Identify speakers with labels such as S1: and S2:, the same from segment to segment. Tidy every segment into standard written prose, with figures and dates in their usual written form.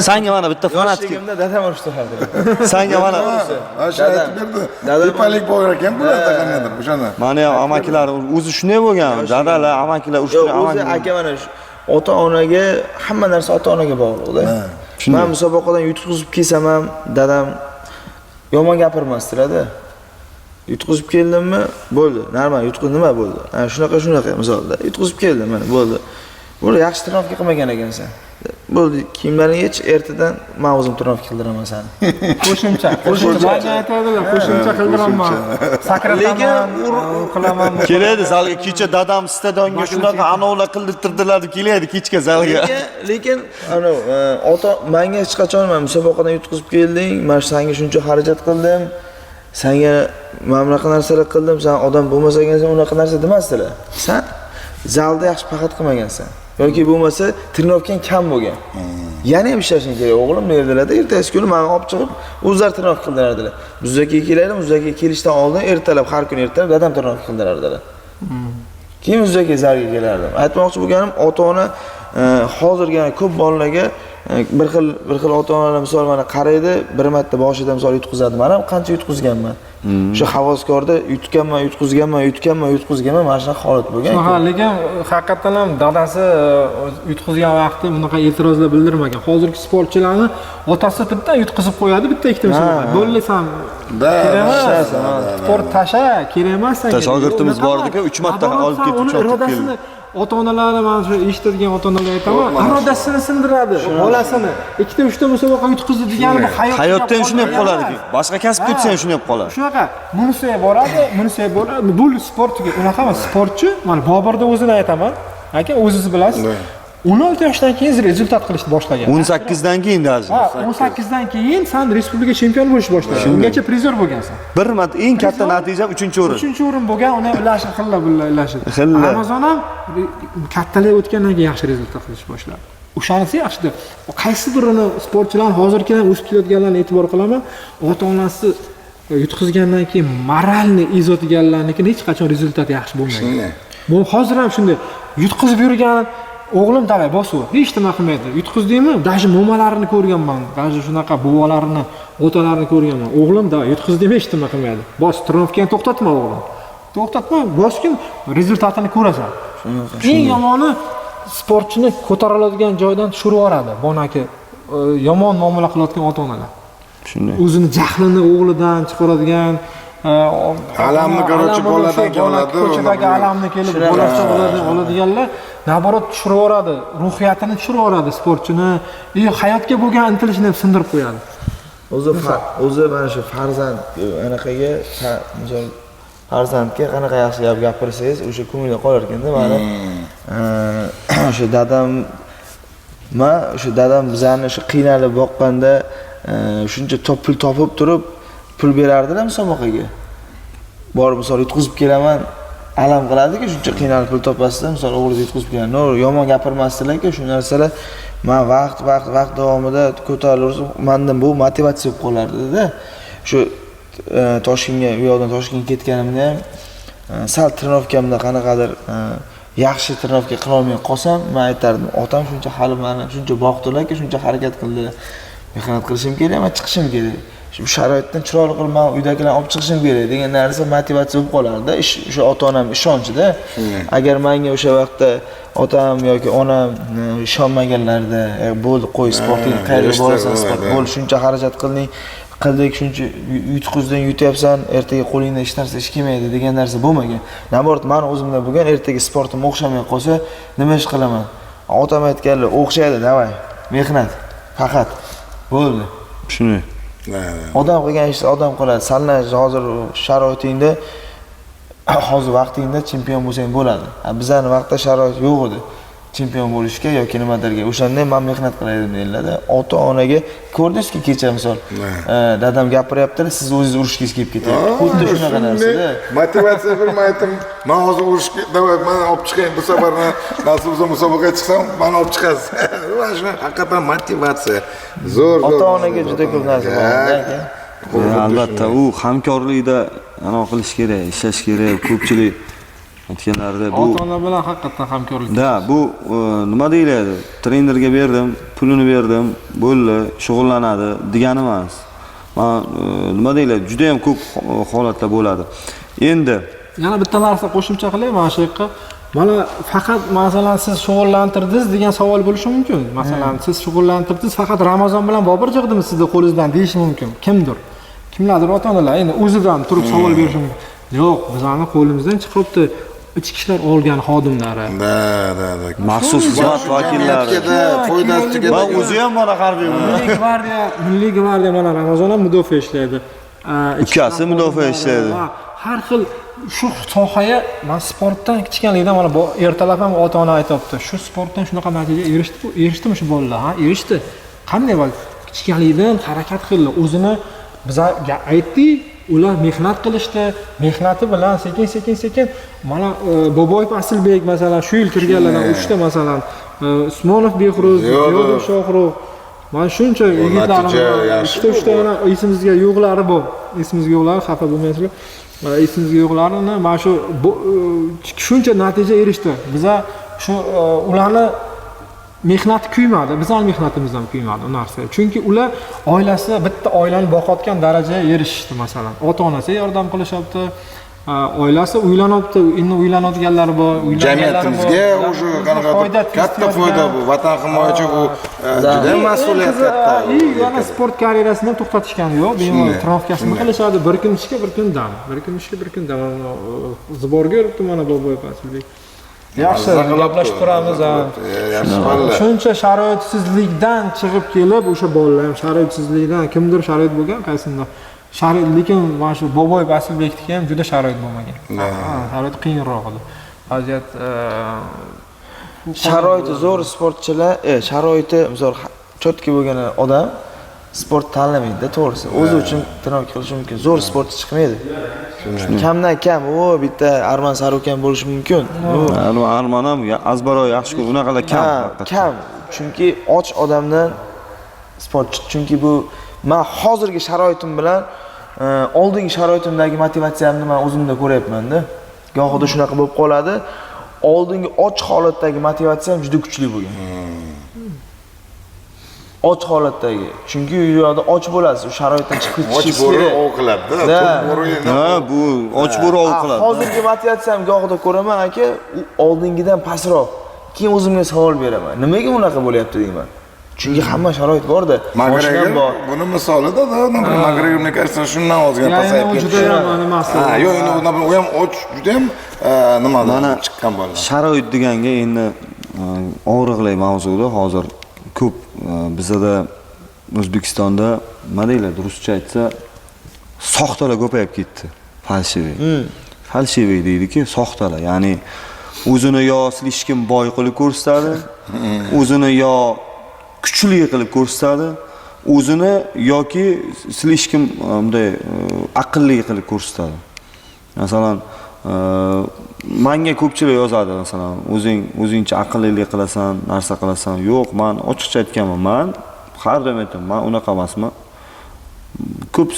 S1: Sanga mana bitta fanatik.
S2: Yoshligimda dadam urishtirardi.
S1: Sanga mana
S3: Ha, shu aytib berdi.
S2: Dadam-
S3: Tepalik bor ekan bularda qandaydir o'shani.
S1: Mani ham amakilar o'zi shunday bo'lgan. Dadalar, amakilar
S2: Yo'q,
S1: urishtirgan
S2: o'zi
S1: amaki.
S2: aka mana shu ota onaga hamma narsa ota onaga bog'liqda.
S1: Shunday.
S2: Man musobaqadan yutqizib kelsam ham dadam yomon gapirmasdilar-da. Yutqizib keldimmi? Bo'ldi. Normal, yutqiz nima bo'ldi? Ha, shunaqa shunaqa misolda. Yutqizib keldim mana bo'ldi. Bo'ldi, yaxshi trenirovka qilmagan ekansan. Bo'ldi, kiyimlaringni yech, ertadan men o'zim trenirovka qildiraman seni.
S4: Qo'shimcha, qo'shimcha. Manga aytadilar, qo'shimcha qildiraman. Sakrataman,
S2: Lekin
S4: u qilaman.
S1: Keladi zalga kecha dadam stadionga shunaqa anovlar qildirtirdilar deb keladi kechga zalga.
S2: Lekin anavi ota manga hech qachon man musobaqadan yutqizib kelding, man senga shuncha xarajat qildim, senga mana bunaqa narsalar qildim, sen odam bo'lmas ekansan, unaqa narsa demasdilar. Sen zalda yaxshi faqat qilmagansan yoki bo'lmasa trenirovkang kam bo'lgan. Yana ham ishlashing kerak o'g'lim derdilarda, ertasi kuni mani olib chiqib o'zlari trenirovka qildirardilar. Muzakaga kelardim, muzakaga kelishdan oldin ertalab har kuni ertalab dadam trenirovka qildirardilar. Keyin o'zaka zalga kelardim. Aytmoqchi bo'lganim, ota-ona hozirgi ko'p bolalarga bir xil bir xil ota-onalar misol mana qaraydi, bir marta boshida misol yutqizadi. Men ham qancha yutqizganman. O'sha havaskorda yutganman, yutqizganman, yutganman, yutqizganman, mana shunaqa holat bo'lgan.
S4: Shunaqa, lekin haqiqatdan ham dadasi yutqizgan vaqti bunaqa e'tirozlar bildirmagan. Hozirgi sportchilarni otasi bitta yutqizib qo'yadi, bitta ikkita musobaqa. Bo'ldi san.
S3: Da,
S4: Kerak emas.
S3: da, da, da.
S4: Sport tasha, kerak emas senga.
S1: Bitta shogirdimiz
S4: Unaqa
S1: bor
S4: emas.
S1: edi-ku, uch marta
S4: Naborat
S1: olib
S4: san
S1: ketib,
S4: uni
S1: chopib
S4: irodasini
S1: keldi.
S4: Ota-onalari mana shu eshitadigan ota-onalar aytaman, irodasini sindiradi, bolasini. Ikkita, uchta musobaqa yutqizdi degani bu hayotda
S1: Hayotda ham shunday bo'lib qoladi. Boshqa kasbga o'tsa ham shunday bo'lib qoladi.
S4: Shunaqa, bunisiga boradi, bunisiga boradi. Bu sportga unaqa emas, sportchi, mana Boburda o'zini aytaman. Aka, o'zingiz bilasiz. 16 yoshdan keyin rezultat qilishni boshlagan.
S1: 18 dan keyin даже.
S4: Ha, 18 dan keyin sen respublika chempioni bo'lishni boshlagan. Ungacha prizyor bo'lgansan.
S1: Bir marta eng katta natija 3-o'rin.
S4: 3-o'rin bo'lgan, uni ulashi xilla bulla ulashi.
S1: Xilla.
S4: Ramazon ham kattalik o'tgandan keyin yaxshi rezultat qilishni boshladi. O'shanisi yaxshida. Qaysi birini sportchilar hozirgidan o'sib kelayotganlarni e'tibor qilaman, ota-onasi yutqizgandan keyin moralni ezadiganlarnikini hech qachon rezultat yaxshi bo'lmaydi.
S3: Shunday.
S4: Bu hozir ham shunday. Yutqizib yurgan o'g'lim давай bosib, hech nima qilmaydi. Yutqizdingmi? Даже momalarini ko'rganman, даже shunaqa buvalarini, otalarini ko'rganman. O'g'lim давай yutqizdingmi, hech nima qilmaydi. Bos, trenirovkani to'xtatma o'g'lim. To'xtatma, bosgin, rezultatini ko'rasan. Eng yomoni sportchini ko'tara oladigan joydan tushirib yuboradi. Bonaki yomon muomala qilayotgan ota-onalar.
S1: Shunday.
S4: O'zini jahlini o'g'lidan chiqaradigan
S3: Alamni, короче,
S4: alamini
S3: boladan
S4: o'sha bola
S3: keladi,
S4: ko'chadagi
S3: uni
S4: alamni kelib bolasi oladiganlar наоборот tushirib yuboradi, ruhiyatini tushirib yuboradi sportchini и hayotga bo'lgan intilishini ham sindirib qo'yadi.
S2: O'zi mana shu farzand anaqaga misol farzandga qanaqa yaxshi gap gapirsangiz, o'sha ko'ngilda qolar ekanda. Mani o'sha dadam, man o'sha dadam bizani o'sha qiynalib boqqanda shuncha pul topib turib pul berardilar musobaqaga. Borib misol yutqizib kelaman, alam qiladiku, shuncha qiynalib pul topasizda, misol o'g'lingiz yutqizib keladi. No, yomon gapirmasdilar-ku, shu narsalar man vaqt vaqt vaqt davomida ko'tarilaversa, mandan bu motivatsiya bo'lib qolardi-da. Shu Toshkentga, u yoqdan Toshkentga ketganimda ham sal trenirovkamda qanaqadir yaxshi trenirovka qilolmay qolsam, man aytardim, otam shuncha hali mani shuncha boqdilar-ku, shuncha harakat qildilar. Mehnat qilishim kerak, man chiqishim kerak. Shu sharoitdan chiroyli qilib man uydagilarni olib chiqishim kerak degan narsa motivatsiya bo'lib qolardi. Ish o'sha ota-onam ishonchida. Agar menga o'sha vaqtda otam yoki onam ishonmaganlarida, bo'ldi, qo'y sporting, qayerga borasan, sport, bo'ldi, shuncha xarajat qilding, qildik, shuncha yutqizding, yutyapsan, ertaga qo'lingdan hech narsa ish kelmaydi degan narsa bo'lmagan. Наоборот, mani o'zimda bo'lgan, ertaga sportim o'xshamay qolsa, nima ish qilaman? Otam aytganlar, o'xshaydi, давай, mehnat, faqat. Bo'ldi.
S1: Shunday.
S2: Odam qilgan ishni odam qiladi. Sanlash hozir sharoitingda, hozir vaqtingda chempion bo'lsang bo'ladi. Bizani vaqtda sharoit yo'q edi chempion bo'lishga yoki nimadirga. O'shanda ham men mehnat qilar edim deyiladi. Ota-onaga ko'rdingizki kecha misol, dadam gapiryaptilar, siz o'zingiz urushgingiz kelib ketyapti. Xuddi shunaqa narsada.
S3: Motivatsiya bir man aytdim, man hozir urushga, давай, man olib chiqay bu safar, nasib bo'lsa musobaqaga chiqsam, mani olib chiqasiz. Mana shu haqiqatan motivatsiya. Zo'r, zo'r.
S2: Ota-onaga juda ko'p narsa bor, aka.
S1: Albatta, u hamkorlikda anaqa qilish kerak, ishlash kerak. Ko'pchilik
S5: Aytganlarida bu
S4: Ota-ona bilan haqiqatan hamkorlik.
S5: Da, bu nima deyiladi? Trenerga berdim, pulini berdim, bo'ldi, shug'ullanadi degani emas. Man nima deyiladi? Juda ham ko'p holatlar bo'ladi. Endi
S4: yana bitta narsa qo'shimcha qilay mana shu yerga. Mana faqat masalan siz shug'ullantirdingiz degan savol bo'lishi mumkin. Masalan, siz shug'ullantirdingiz, faqat Ramazon bilan Bobur jig'dimi sizni qo'lingizdan deyishi mumkin. Kimdir? Kimlardir ota-onalar endi o'zidan turib savol berishi mumkin. Yo'q, bizani qo'limizdan chiqibdi. Ichki ishlar organ xodimlari.
S3: Da, da, da.
S5: Maxsus xizmat vakillari.
S3: Foydasi tugadi.
S1: Man o'zi ham mana harbiy.
S4: Milliy gvardiya mana Ramazon ham mudofaa ishlaydi.
S5: Ukasi mudofaa ishlaydi.
S4: Har xil shu sohaga man sportdan kichkinalikdan mana bu ertalab ham ota-ona aytibdi. Shu sportdan shunaqa natijaga erishdimi shu bolalar? Ha, erishdi. Qanday bo'ldi? Kichkinalikdan harakat qildi. O'zini bizga aytdik, ular mehnat qilishdi, mehnati bilan sekin mana Boboyev Asilbek masalan shu yil kirganlardan 3 ta masalan Usmonov Behruz, Ziyodov Shohrux, mana shuncha yigitlarimiz 2-3 ta esimizga yo'qlari bor. Esimizga yo'qlari, xafa bo'lmaysizlar. Esimizga yo'qlarini mana shu shuncha natija erishdi. Biza shu ularni mehnati kuymadi, bizning mehnatimiz ham kuymadi u narsa. Chunki ular oilasi bitta oilani boqayotgan darajaga erishishdi masalan. Ota-onasi yordam qilishyapti, oilasi uylanyapti, endi uylanadiganlar bor,
S3: jamiyatimizga o'sha qanaqadir katta foyda bu. Vatan himoyachi bu juda mas'uliyat katta.
S4: Yana sport karyerasini ham to'xtatishgani yo'q. Bemalol trenirovkasini qilishadi, bir kun ishga, bir kun dam, bir kun ishga, bir kun dam. Zborga yuribdi mana Boboyev Asilbek. Yaxshi, gaplashib turamiz. Shuncha sharoitsizlikdan chiqib kelib, o'sha bolalar ham sharoitsizlikdan, kimdir sharoit bo'lgan, qaysindir sharoit, lekin mana shu Boboyev Asilbekniki ham juda sharoit bo'lmagan. Sharoit qiyinroq edi. Vaziyat
S2: sharoiti zo'r sportchilar, sharoiti misol chotki bo'lgan odam sport tanlamaydi-da, to'g'risi. O'zi uchun trenirovka qilishi mumkin. Zo'r sportchi chiqmaydi. Kamdan kam, u bitta Arman Sarukan bo'lishi mumkin.
S5: Arman ham azbaro yaxshi ko'p, unaqalar kam.
S2: Kam. Chunki och odamdan sportchi, chunki bu men hozirgi sharoitim bilan oldingi sharoitimdagi motivatsiyamni men o'zimda ko'ryapman-da. Gohida shunaqa bo'lib qoladi. Oldingi och holatdagi motivatsiyam juda kuchli bo'lgan. Och holatdagi. Chunki u yoqda och bo'lasiz, u sharoitdan chiqib ketishingiz kerak.
S3: Och bo'ri ov qiladi-da, to'q bo'ri endi.
S5: Ha, bu och bo'ri ov qiladi.
S2: Hozirgi motivatsiyam gohida ko'raman aka, u oldingidan pastroq. Keyin o'zimga savol beraman. Nimaga unaqa bo'lyapti deyman. Chunki hamma sharoit bor-da.
S3: Mashinam bor. Buni misolida da, Makgregor мне кажется, shundan ozgina pasayib ketdi.
S4: Juda ham nimasi.
S3: Ha, yo'q, endi u ham och, juda ham nimadan chiqqan bola.
S5: Sharoit deganga endi og'riqli mavzuda hozir ko'p bizada O'zbekistonda nima deyiladi, ruscha aytsa soxtalar ko'payib ketdi. Falshiviy. Falshiviy deydiki, soxtalar, ya'ni o'zini yo слишком boy qilib ko'rsatadi, o'zini yo kuchli qilib ko'rsatadi, o'zini yoki слишком bunday aqlli qilib ko'rsatadi. Masalan, menga ko'pchilik yozadi, masalan, o'zingcha aqllilik qilasan, narsa qilasan. Yo'q, men ochiqcha aytganman, men har doim aytaman, men unaqa emasman. Ko'p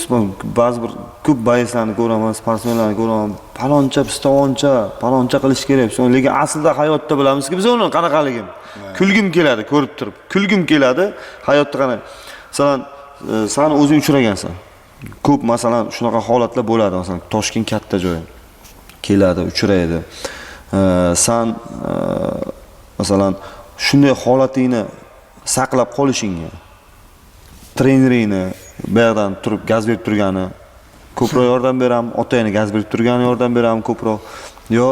S5: ba'zi bir ko'p bayislarni ko'raman, sportsmenlarni ko'raman, paloncha, pistovoncha, paloncha qilish kerak. Lekin aslida hayotda bilamizki, biz uni qanaqaligini. Kulgim keladi, ko'rib turib. Kulgim keladi, hayotda qanday. Masalan, sen o'zing uchragansan. Ko'p masalan shunaqa holatlar bo'ladi, masalan, Toshkent katta joy. Keladi, uchraydi. San masalan shunday holatingni saqlab qolishingga treneringni bu yoqdan turib gaz berib turgani ko'proq yordam beraman, otangni gaz berib turgani yordam beraman ko'proq. Yo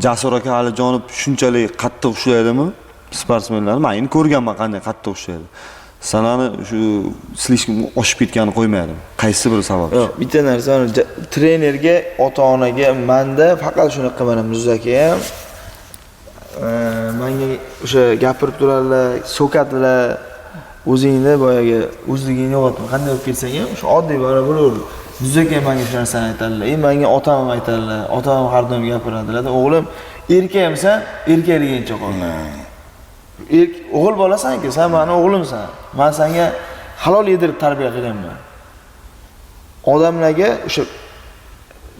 S5: Jasur aka Alijonov shunchalik qattiq ushlaydimi sportsmenlarni? Men endi ko'rganman qanday qattiq ushlaydi. Sanani shu slishkim oshib ketganini qo'ymaydi. Qaysi bir sabab?
S2: Yo'q, bitta narsa, trenerga, ota-onaga menda faqat shunaqa mana Muz aka ham menga o'sha gapirib turadilar, so'kadilar. O'zingni boyagi o'zligingni yo'qotma. Qanday bo'lib ketsang ham o'sha oddiy bola bo'laveradi. Muz aka menga shu narsani aytadilar. Menga otam ham aytadilar. Otam ham har doim gapiradilar. O'g'lim, erkakmisan, erkakligingcha qol. O'g'il bolasan-ku, sen meni o'g'limsan. Men senga halol yedirib tarbiya qilganman. Odamlarga o'sha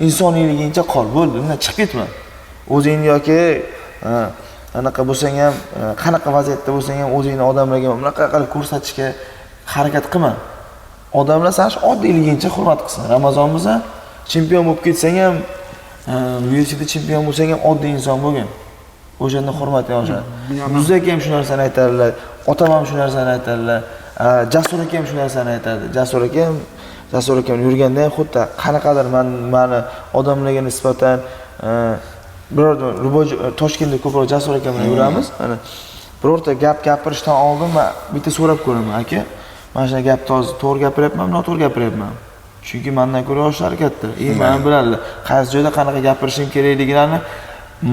S2: insoniyligingcha qol, bo'ldi, undan chiqib ketma. O'zingni yoki anaqa bo'lsang ham, qanaqa vaziyatda bo'lsang ham o'zingni odamlarga bunaqa qilib ko'rsatishga harakat qilma. Odamlar seni shu oddiyligingcha hurmat qilsin. Ramazon bo'lsa, chempion bo'lib ketsang ham, UFCda chempion bo'lsang ham oddiy inson bo'lgin. O'shanda hurmating oshadi. Muz aka ham shu narsani aytadilar, otam ham shu narsani aytadilar, Jasur aka ham shu narsani aytadi. Jasur akam yurganda ham xuddi qanaqadir mani odamlarga nisbatan birorta любой Toshkentda ko'proq Jasur akam bilan yuramiz. Mana birorta gap gapirishdan oldin man bitta so'rab ko'raman, aka, mana shu gapni hozir to'g'ri gapiryapmanmi, noto'g'ri gapiryapmanmi? Chunki mandan ko'ra yoshlari katta. Mani biladilar. Qaysi joyda qanaqa gapirishim kerakligini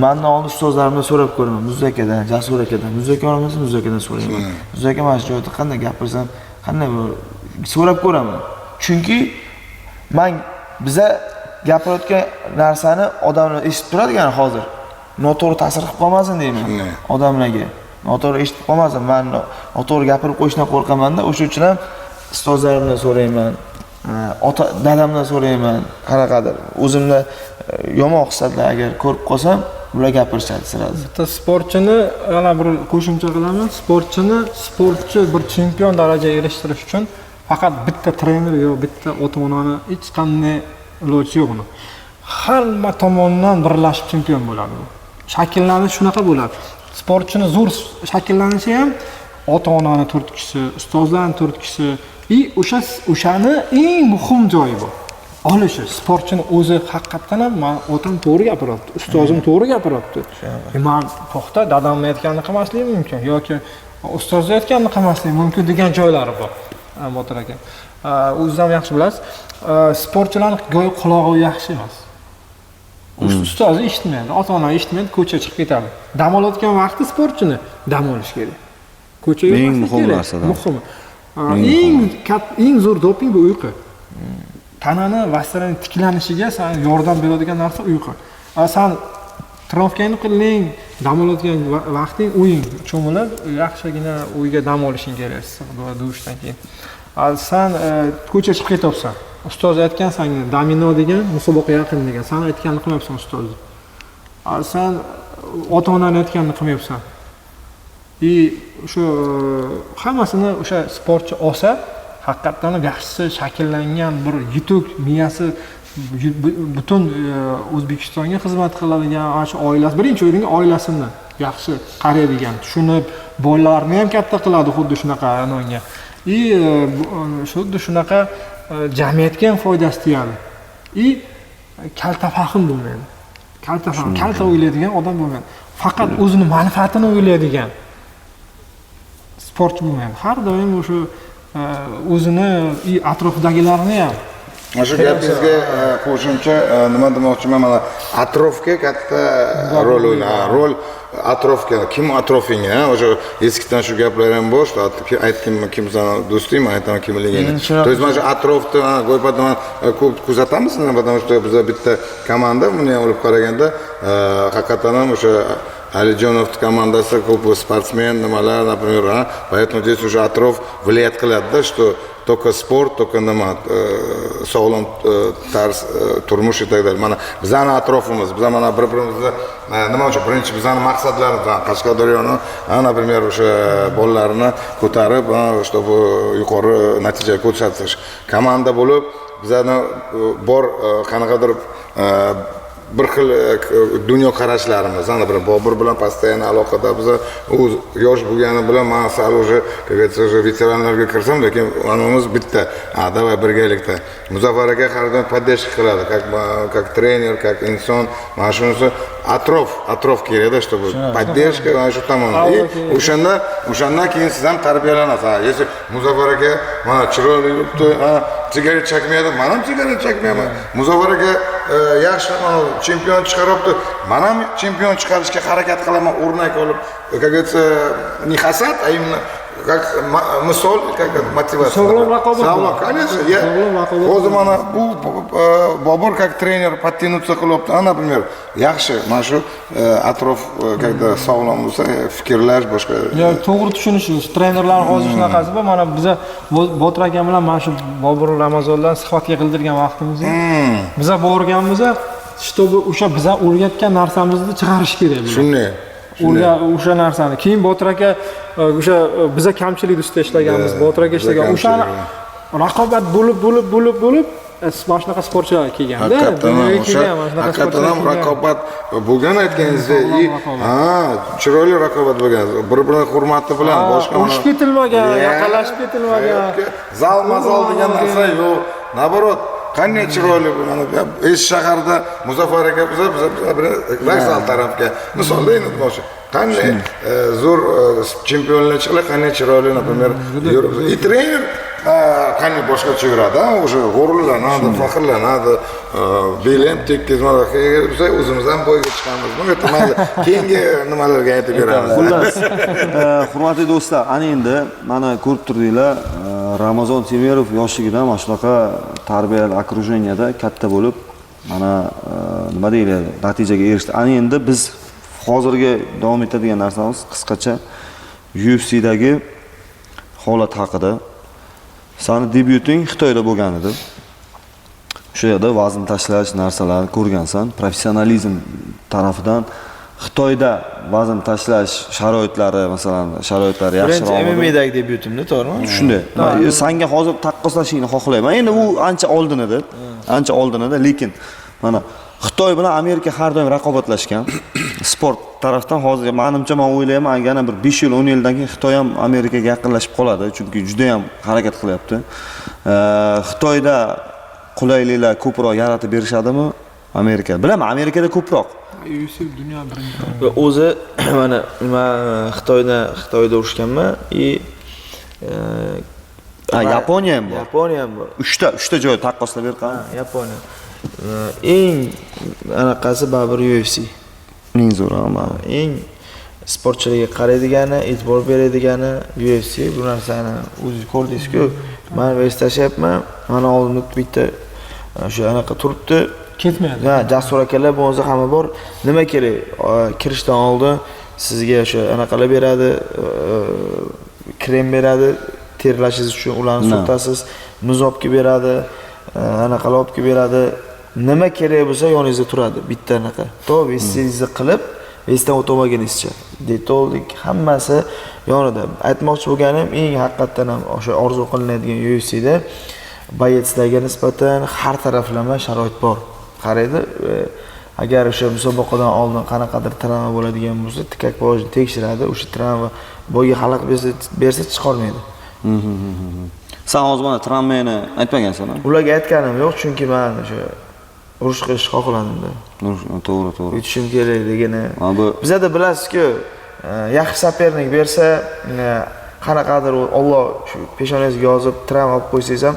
S2: mandan oldin ustozlarimdan so'rab ko'raman. Muz akadan, Jasur akadan, Muz aka olmasa Muz akadan so'rayman. Muz aka, mana shu joyda qanday gapirsam, qanday so'rab ko'raman. Chunki man biza gapirayotgan narsani odamlar eshitib turadigan hozir. Noto'g'ri ta'sir qilib qolmasin deyman odamlarga. Noto'g'ri eshitib qolmasin. Man noto'g'ri gapirib qo'yishdan qo'rqamanda, o'sha uchun ham ustozlarimdan so'rayman. Ota dadamdan so'rayman, qanaqadir. O'zimda yomon hislatlar agar ko'rib qolsam, ular gapirishadi сразу.
S4: Bitta sportchini yana bir qo'shimcha qilaman. Sportchini sportchi bir chempion darajaga erishtirish uchun faqat bitta trener yo bitta ota-onani hech qanday iloji yo'q uni. Hamma tomondan birlashib chempion bo'ladi u. Shakllanish shunaqa bo'ladi. Sportchini zo'r shakllanishi ham ota-onani turtkisi, ustozlarning turtkisi и o'shani eng muhim joyi bu. Olishi, sportchini o'zi haqiqatdan ham man otam to'g'ri gapiryapti, ustozim to'g'ri gapiryapti. Man to'xta, dadamni aytganini qilmasligim mumkin yoki ustozni aytganini qilmasligim mumkin degan joylari bor. Botir aka, o'zingiz ham yaxshi bilasiz. Sportchilarning go'yo qulog'i yaxshi emas. Ustozi eshitmaydi, ota-ona eshitmaydi, ko'chaga chiqib ketadi. Dam olayotgan vaqtda sportchini dam olish kerak. Ko'chaga
S5: Eng
S4: yurmaslik
S5: muhim
S4: kerak.
S5: narsa.
S4: Muhimi. Eng zo'r doping bu uyqu. Tanani vositalarning tiklanishiga san yordam beradigan narsa uyqu. San trenirovkangni qilding, dam olayotgan vaqting o'yin cho'milib, yaxshigina uyga dam olishing kerak issiq dushdan keyin. San ko'chaga chiqib ketyapsan. Ustoz aytgan sanga domino degan, musobaqa yaqin degan. San aytganini qilmayapsan ustoz. San ota-onani aytganini qilmayapsan. И o'sha hammasini o'sha sportchi olsa, haqiqatdan ham yaxshisi shakllangan bir yetuk miyasi butun O'zbekistonga xizmat qiladigan, ana shu oilasi, birinchi o'ringa oilasini yaxshi qaraydigan, tushunib, bolalarini ham katta qiladi xuddi shunaqa anonga. И xuddi shunaqa jamiyatga ham foydasi tegadi. И kalta fahm bo'lmaydi. Kalta fahm, kalta o'ylaydigan odam bo'lmaydi. Faqat o'zini manfaatini o'ylaydigan sportchi bo'lmaydi. Har doim o'sha o'zini и atrofidagilarni ham.
S3: Mana shu gapingizga qo'shimcha nima demoqchiman, mana atrofga katta rol o'ynaydi. Rol atrofga, kim atrofingga, o'sha eskidan shu gaplar ham bor, что aytdim kim sani do'sting, man aytaman kimligini. То есть mana shu atrofda go'ypatda ko'p kuzatamiz, потому что biza bitta komanda, buni ham olib qaraganda haqiqatan ham o'sha Alijonov komandasi ko'p sportsmen nimalar, например, поэтому здесь уже atrof влиять qiladida, что только sport, только nima, sog'lom tarz turmush и так далее. Mana bizani atrofimiz, biza mana bir birimizni nima uchun birinchi bizani maqsadlarimiz Qashqadaryoni, например, o'sha bolalarini ko'tarib, чтобы yuqori natija ko'rsatish, komanda bo'lib bizani bor qanaqadir bir xil dunyoqarashlarimiz, например, Bobur bilan постоянно aloqada biz. U yosh bo'lgani bilan man sal уже, как говорится, уже veteranlarga kirsam, lekin anavimiz bitta, a давай birgalikda. Muzaffar aka har doim поддержка qiladi, как trener, как inson. Mana shunisi atrof kerakda, чтобы поддержка mana shu tomonda. И o'shandan keyin siz ham tarbiyalanasiz. Если Muzaffar aka mana chiroyli yuribdi, sigaret chekmaydi, man ham sigaret chekmayman. Muzaffar aka yaxshi chempion chiqaryapti, man ham chempion chiqarishga harakat qilaman, o'rnak olib, как говорится, не hasad, а именно как misol, как motivatsiya.
S4: Sog'lom raqobat.
S3: Sog'lom, конечно.
S4: Sog'lom raqobat.
S3: Hozir mana bu Bobur как trener подтянуться qilyapti, например, yaxshi. Mana shu atrof когда sog'lom bo'lsa, fikrlash boshqa.
S4: Yo, to'g'ri tushunish, trenerlar hozir shunaqasi bor. Mana biza Botir akam bilan mana shu Bobur Ramazondan suhbat yig'ildirgan vaqtimizda biza borganmiz. Чтобы o'sha biza o'rgatgan narsamizni chiqarish kerak bular.
S3: Shunday.
S4: O'sha narsani. Keyin Botir aka o'sha biza kamchilik ustida ishlaganmiz, Botir aka ishlagan. O'shani raqobat bo'lib bo'lib bo'lib bo'lib mana shunaqa sportchilar kelganda, dunyoga kelgan mana shunaqa
S3: Haqiqatan ham raqobat bo'lgan aytganingizdek, ha, chiroyli raqobat bo'lgan, bir-birini hurmati bilan, boshqa
S4: urushib ketilmagan, yaqinlashib ketilmagan.
S3: Zal mazal degan narsa yo'q. Naborot, qanday chiroyli mana eski shaharda Muzaffar aka biza vokzal tarafga misolda endi demoqchi. Qanday zo'r chempionlar chiqdi, qanday chiroyli, например, yuribdi. И trener qanday boshqacha yuradi, o'sha g'ururlanadi, faxrlanadi, beli ham tekis, mana biz o'zimiz ham boyga chiqamiz. Bu yerda mayli, keyingi nimalarga aytib beramiz.
S5: Xullas, hurmatli do'stlar, ana endi mana ko'rib turdinglar, Ramazon Temirov yoshligidan mana shunaqa tarbiyali okrujeniyada katta bo'lib, mana nima deyiladi, natijaga erishdi. Ana endi biz hozirgi davom etadigan narsamiz qisqacha UFCdagi holat haqida. Sani debyuting Xitoyda bo'lgan edi. O'sha yerda vazn tashlash narsalarini ko'rgansan. Professionalizm tarafidan Xitoyda vazn tashlash sharoitlari, masalan, sharoitlari yaxshiroq.
S2: Birinchi MMA'dagi debyutimda, to'g'rimi?
S5: Shunday. Sanga hozir taqqoslashingni xohlayman. Endi u ancha oldin edi. Ancha oldin edi, lekin mana Xitoy bilan Amerika har doim raqobatlashgan. Sport tarafdan hozir menimcha, men o'ylayman, yana bir 5 yil, 10 yildan keyin Xitoy ham Amerikaga yaqinlashib qoladi, chunki juda ham harakat qilyapti. Xitoyda qulayliklar ko'proq yaratib berishadimi? Amerika. Bilaman, Amerikada ko'proq.
S4: UFC dunyo birinchi.
S2: Va o'zi mana men Xitoyda urushganman и
S5: Yaponiya ham bor.
S2: Yaponiya ham bor.
S5: Uchta joy taqqoslab ber qani.
S2: Yaponiya. Eng anaqasi baribir UFC.
S5: Eng zo'ri, mana.
S2: Eng sportchilarga qaraydigani, e'tibor beradigani UFC. Bu narsani o'zingiz ko'rdingiz-ku. Men vес tashlayapman, mana oldimda bitta o'sha anaqa turibdi.
S4: Ketmaydi.
S2: Ha, Jasur akalar bo'lsa hamma bor. Nima kerak? Kirishdan oldin sizga o'sha anaqalar beradi, krem beradi, terlashingiz uchun ularni surtasiz, muz olib kelib beradi, anaqalar olib kelib beradi. Nima kerak bo'lsa yoningizda turadi, bitta anaqa. To vesingizni qilib, vesdan o'tolmaguningizcha. Detollik hammasi yonida. Aytmoqchi bo'lganim, eng haqiqatdan ham o'sha orzu qilinadigan UFCda boyetslarga nisbatan har taraflama sharoit bor. Qaraydi, agar o'sha musobaqadan oldin qanaqadir travma bo'ladigan bo'lsa, tikak bojini tekshiradi, o'sha travma boyga xalaq bersa chiqolmaydi.
S5: Sen hozir mana travmani aytmagansan, ha?
S2: Ularga aytganim yo'q, chunki men o'sha urush qilishni xohladim-da.
S5: To'g'ri, to'g'ri.
S2: Yutishim kerak degani.
S5: Bu
S2: bizada bilasizku, yaxshi sopernik bersa, qanaqadir Alloh shu peshonangizga yozib travma olib qo'ysangiz ham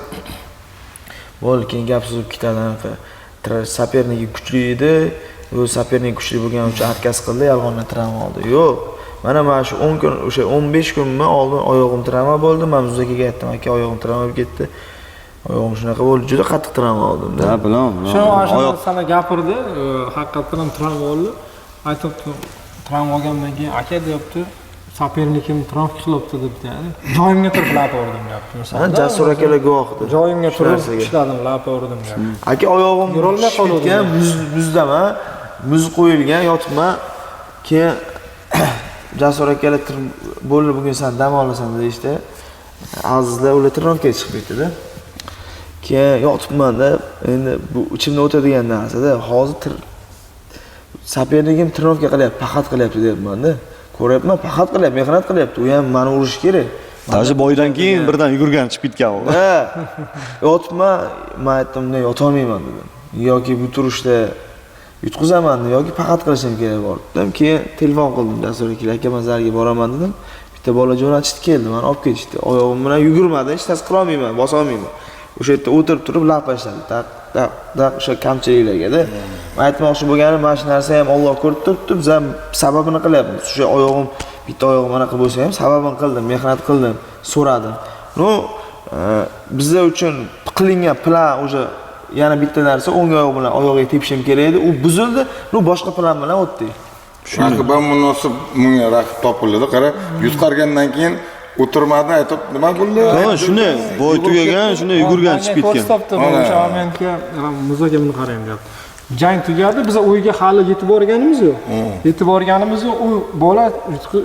S2: bo'ldi, keyin gap suzib ketadi anaqa. Sopernigi kuchli edi, u sopernik kuchli bo'lgani uchun отказ qildi, yolg'ondan travma oldi. Yo'q. Mana shu 10 kun, o'sha 15 kunmi oldin oyog'im travma bo'ldi. Men Muzakaga aytdim, aka, oyog'im travma bo'lib ketdi. Oyog'im shunaqa bo'ldi, juda qattiq travma oldim-da.
S5: Ha, bilaman, bilaman.
S4: Shu ashuna sana gapirdi, haqiqatan ham travma oldi. Aytibdi, travma olgandan keyin aka deyapti, sopernikim travma qilibdi debdi, ya'ni joyimga turib lapa urdim deyapti.
S2: Ha, Jasur akalar guvoh edi.
S4: Joyimga turib ishladim, lapa urdim deyapti.
S2: Aka, oyog'im
S4: yurolmay qoldim.
S2: Muzdaman, muz qo'yilgan, yotibman. Keyin Jasur akalar bo'ldi, bugun sen dam olasan deyishdi. Azizlar ular trenirovkaga chiqib ketdi-da. Keyin yotibman-da, endi bu ichimda o'tadigan narsa-da. Hozir sopernikim trenirovka qilyapti, paxat qilyapti deyapman-da. Ko'ryapman, paxat qilyapti, mehnat qilyapti. U ham meni urish kerak.
S5: Даже boydan keyin birdan yugurgan chiqib ketgan u.
S2: Ha. Yotibman, men aytdim, "Ne, yotolmayman" dedim. Yoki bu turishda yutqizaman yoki paxat qilishim kerak bor dedim. Keyin telefon qildim Jasur aka, aka men zalga boraman dedim. Bitta bola jo'natishdi, keldi, meni olib ketishdi. Oyog'im bilan yugurmadim, hech narsa qila olmayman, bosa olmayman. O'sha yerda o'tirib turib lapa ishladi. Taq taq taq o'sha kamchiliklarga-da. Men aytmoqchi bo'lganim, mana shu narsa ham Alloh ko'rib turibdi, biz ham sababini qilyapmiz. O'sha oyog'im, bitta oyog'im anaqa bo'lsa ham sababini qildim, mehnat qildim, so'radim. No, bizlar uchun qilingan plan o'sha yana bitta narsa, o'ng oyog'im bilan oyog'iga tepishim kerak edi, u buzildi, no boshqa plan bilan o'tdik.
S3: Raqib ham munosib bunga raqib topildi. Qara, yutqargandan keyin o'tirmadi, aytib nima bo'ldi?
S5: Ha, shuni boy tugagan, shuni yugurgan chiqib ketgan.
S4: Ko'rsatibdi bu o'sha momentga, muzaka buni qarang deyapti. Jang tugadi, biz uyga hali yetib borganimiz yo'q. Yetib borganimiz yo'q, u bola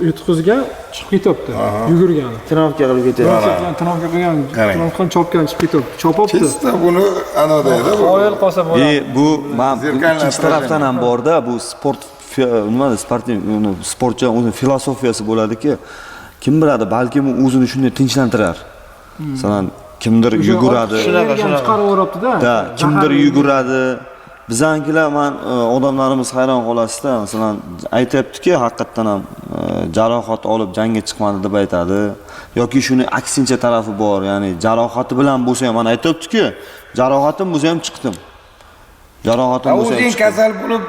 S4: yutqizgan chiqib ketyapti, yugurgani.
S2: Trenirovka qilib ketyapti.
S4: Trenirovka qilgan,
S3: Qarang.
S4: trenirovka qilib chopgan chiqib ketyapti. Chopibdi.
S3: Чисто buni anodayda bu.
S4: Qoyil qolsa bo'ladi.
S5: Bu man
S3: Зеркальное
S5: ikkinchi tarafdan ham borda, bu sport nima deydi, sportning sportchi o'zini filosofiyasi bo'ladiki, kim biladi, balkim u o'zini shunday tinchlantirar. Masalan, kimdir yuguradi.
S4: Shunaqa chiqarib yuboribdi-da.
S5: Da, kimdir yuguradi. Bizanikilar man odamlarimiz hayron qolasizda, masalan, aytyaptiki, haqiqatdan ham jarohat olib jangga chiqmadi deb aytadi. Yoki shuni aksincha tarafi bor, ya'ni jarohati bilan bo'lsa ham mana aytyaptiki, jarohatim bo'lsa ham chiqdim. Jarohatim bo'lsa ham
S3: O'zing
S5: chiqdim.
S3: kasal bo'lib,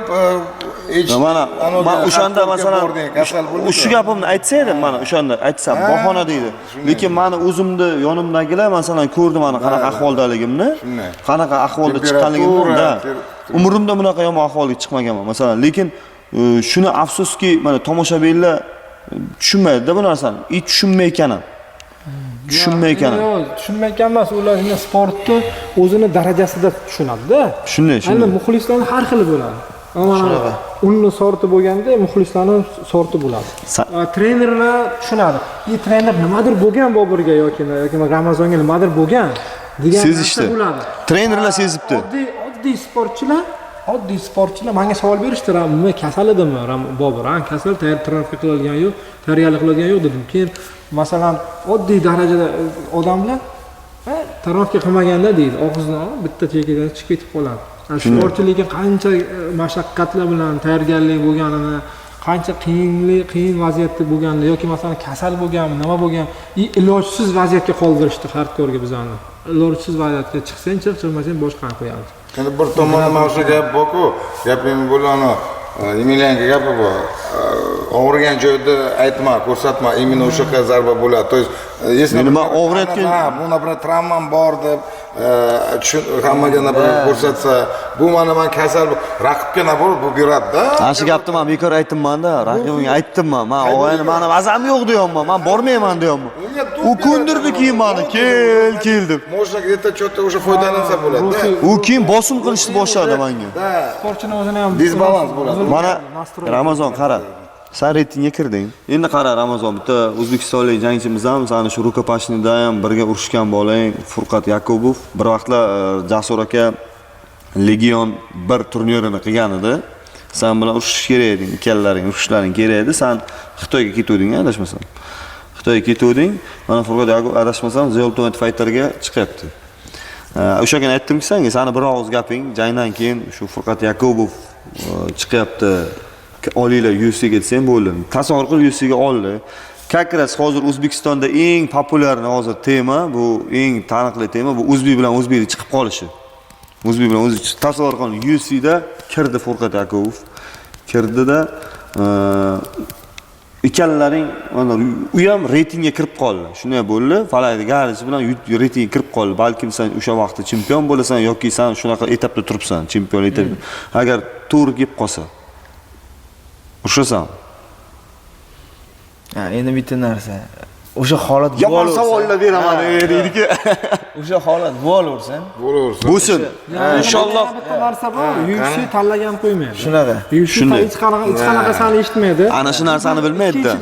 S3: hech
S5: Mana man o'shanda masalan
S3: kasal bo'lib
S5: shu gapimni aytsa edim, mana o'shanda aytsam bahona deydi. Lekin mani o'zimni yonimdagilar masalan ko'rdi mani qanaqa ahvoldaligimni,
S3: Shunday.
S5: qanaqa ahvolda chiqqanligimni, da. Umrimda bunaqa yomon ahvolga chiqmaganman masalan, lekin shuni afsuski mana tomoshabinlar tushunmaydi-da bu narsani. И tushunmayotgan ham. Tushunmayotgan ham.
S4: Yo'q, tushunmayotgan emas, ular endi sportni o'zini darajasida tushunadi-da.
S5: Shunday, shunday.
S4: Endi muxlislarni har xili bo'ladi. Mana unni sorti bo'lganda muxlislarni sorti bo'ladi. Trenerlar tushunadi. И trener nimadir bo'lgan Boburga yoki Ramazonga nimadir bo'lgan degan narsa
S5: Sezishdi.
S4: bo'ladi.
S5: Trenerlar sezibdi.
S4: Oddiy sportchilar, oddiy sportchilar menga savol berishdi, nima kasal edimi Bobur? Ha, kasal, tayyor trenirovka qiladigan yo'q, tayyorgarlik qiladigan yo'q dedim. Keyin masalan, oddiy darajada odamlar trenirovka qilmaganda deydi, og'zidan olib bitta chekkadan chiqib ketib qoladi. Sportchi lekin qancha mashaqqatlar bilan tayyorgarlik bo'lganini, qancha qiyin vaziyatda bo'lganini yoki masalan kasal bo'lganmi, nima bo'lgan, ilojsiz vaziyatga qoldirishdi hardkorga bizani. Ilojsiz vaziyatga chiqsang chiq, chiqmasang boshqani qo'yamiz.
S3: Endi bir tomondan mana shu gap bor-ku, gaping bo'lani, Emelianka gapi bor. Og'rigan joyda aytma, ko'rsatma, именно o'sha zarba bo'ladi. То есть, если
S5: Nima og'riyotgan?
S3: Ha, bu например, travmam bor deb hammaga например ko'rsatsa, bu mana man kasal, raqibga наоборот bu beradi-da.
S5: Ana shu gapni man bekor aytibman-da, raqibimga aytdim man. Man og'ayni mani mazam yo'q deyapman, man bormayman deyapman. U ko'ndirdi keyin mani, kel, kel deb.
S3: Можно где-то что-то уже foydalansa bo'ladi-da.
S5: U keyin bosim qilishni boshladi menga.
S3: Да.
S4: Sportchini o'zini ham
S3: Disbalans bo'ladi.
S5: Mana Ramazon qara. Sen reytingga kirding. Endi qara Ramazon, bitta o'zbekistonlik jangchimiz ham, sani shu рукопашный da ham birga urushgan bolang Furqat Yakubov bir vaqtlar Jasur aka Legion 1 turnirini qilgan edi. Sen bilan urushish kerak eding, ikkalalaring urushishlaring kerak edi. Sen Xitoyga ketuvding, adashmasam. Xitoyga ketuvding. Mana Furqat Yakubov adashmasam The Ultimate Fighterga chiqyapti. O'sha kuni aytdimki senga, sani bir og'iz gaping jangdan keyin shu Furqat Yakubov chiqyapti. Olinglar UFCga desang bo'ldi. Tasavvur qil, UFCga oldi. Как раз hozir O'zbekistonda eng популярный hozir tema, bu eng taniqli tema, bu o'zbek bilan o'zbekni chiqib qolishi. O'zbek bilan o'zi tasavvur qiling, UFCda kirdi Furqat Yakubov. Kirdida ikkalalaring mana u ham reytingga kirib qoldi. Shunday bo'ldi. Falakni garchi bilan reytingga kirib qoldi. Balkim sen o'sha vaqtda chempion bo'lasan yoki sen shunaqa etapda turibsan, chempion etap. Agar to'g'ri kelib qolsa, urushasan.
S2: Ha, endi bitta narsa. O'sha holat
S5: Yomon
S2: bo'laversa-
S5: savollar beraman,
S2: Ha,
S5: deydiki.
S2: O'sha holat bo'laversin.
S3: Bo'laversin.
S5: Bo'lsin. Inshaalloh.
S4: Bitta narsa bor, UFC tanlagan qo'ymaydi.
S2: Shunaqa.
S4: UFC
S5: Shunday.
S4: hech qanaqa sani eshitmaydi.
S5: Ana shu narsani bilmaydi-da.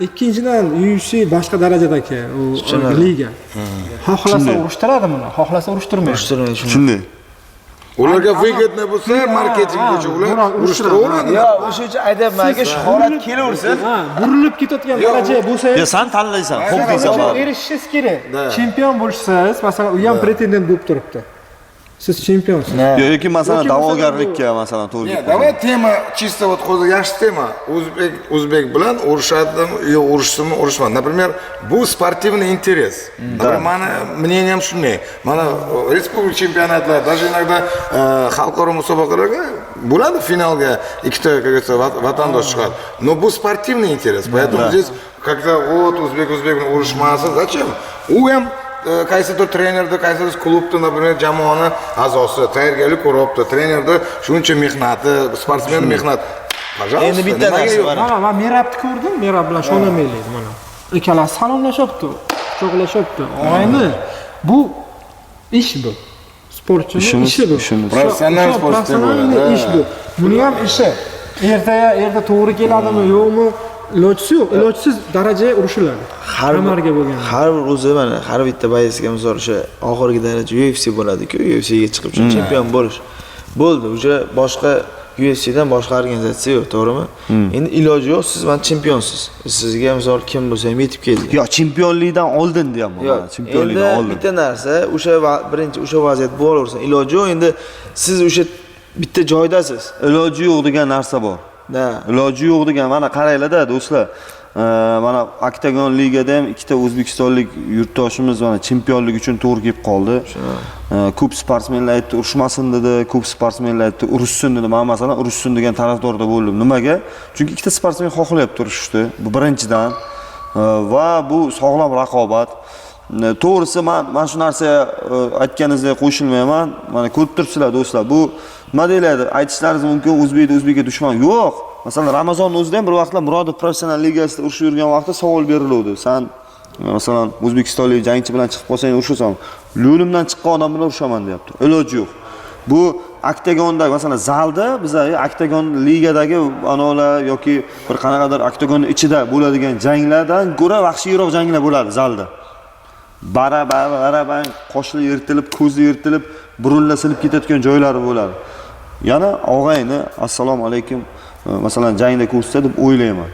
S4: Ikkinchidan UFC boshqa darajadagi u liga. Xohlasa urushtiradi buni, xohlasa urushtirmaydi.
S2: Urushtirmaydi shuni.
S5: Shunday.
S3: Ularga выгодно bo'lsa, marketing bo'yicha ular urushtiraveradi.
S2: Yo, o'sha uchun aytyapmanki, shu holat kelaversin.
S4: Ha, burilib ketayotgan daraja bo'lsa
S5: Yo, sen tanlaysan, xo'p deysan
S4: o'sha
S5: baribir.
S4: erishishingiz kerak. Chempion bo'lishsangiz, masalan, u ham pretendent bo'lib turibdi. Siz chempionsiz.
S5: Yoki masalan
S4: Yoki masalan
S5: da'vogarlikka masalan to'g'ri.
S3: Не, давай тема чисто вот hozir yaxshi tema. O'zbek o'zbek bilan urushadimi yo urushsinmi, urushmadi. Например, bu спортивный интерес. Например, mani мнением shunday. Mana respublika chempionatlar, даже иногда xalqaro musobaqalarga bo'ladi finalga ikkita, как говорится, vatandosh chiqadi. Но bu спортивный интерес. Поэтому здесь когда вот o'zbek o'zbek bilan urushmasin, зачем? U ham qaysidir trenerda, qaysidir klubda, например, jamoani a'zosi, tayyorgarlik ko'ryapti, trenerda shuncha mehnati, sportsmen mehnat. Пожалуйста,
S2: Endi bitta
S3: nimaga
S2: narsa
S3: yo'q?
S2: bor.
S4: Mana men Merabni ko'rdim, Merab bilan Shona mana. Ikkalasi salomlashyapti, quchoqlashyapti. Og'ayni, bu ish bu. Sport. Sportchini
S5: Ishimiz,
S4: ishi bu.
S5: ishimiz.
S3: Professional
S4: O'sha
S3: sportchi
S4: professional
S3: bo'ladi,
S4: ish
S3: ha.
S4: bu. Buni ham ishi. Ertaga erta to'g'ri keladimi, yo'qmi? Ilojsiz yo'q, ilojsiz darajaga urushiladi.
S2: Har bir
S4: Kamarga bo'lgan.
S2: Har bir o'zi mana har bitta боец ga, misol, o'sha oxirgi daraja UFC bo'ladi-ku, UFCga chiqib shu chempion bo'lish. Bo'ldi, уже boshqa UFCdan boshqa organizatsiya yo'q, to'g'rimi? Endi iloji yo'q, siz mana chempionsiz. Sizga misol kim bo'lsa ham yetib keldi.
S5: Yo'q, chempionlikdan oldin deyapman.
S2: Yo'q,
S5: Mana, chempionlikdan
S2: endi
S5: oldin.
S2: Bitta narsa, o'sha birinchi o'sha vaziyat bo'laversin. Iloji yo'q, endi siz o'sha bitta joydasiz.
S5: Iloji yo'q degan narsa bor.
S2: Da.
S5: Iloji yo'q degan, mana qaranglar-da, do'stlar. Mana Oktagon ligada ham ikkita o'zbekistonlik yurtdoshimiz mana chempionlik uchun to'g'ri kelib qoldi. Ko'p sportsmenlar aytdi, urushmasin dedi, ko'p sportsmenlar aytdi, urushsin dedi. Men masalan urushsin degan tarafdorda bo'ldim. Nimaga? Chunki ikkita sportsmen xohlayapti urushishni. Bu birinchidan. Va bu sog'lom raqobat. To'g'risi men shu narsaga aytganingizdek qo'shilmayman. Mana ko'rib turibsizlar do'stlar. Bu nima deyiladi? Aytishlaringiz mumkin, o'zbekda o'zbekka dushman yo'q. Masalan, Ramazonning o'zida ham bir vaqtlar Murodov professional ligasida urushib yurgan vaqtda savol beriluvdi. San masalan o'zbekistonlik jangchi bilan chiqib qolsang urushasan. Lo'limdan chiqqan odam bilan urushaman deyapti. Iloji yo'q. Bu oktagonda masalan zalda biza oktagon ligadagi anolar yoki bir qanaqadir oktagon ichida bo'ladigan janglardan ko'ra vahshiyroq janglar bo'ladi zalda. Bara bara bara bang qoshlar yirtilib, ko'zi yirtilib, burunlar sinib ketayotgan joylari bo'ladi. Yana og'ayni assalomu alaykum masalan jangda ko'rsa deb o'ylayman.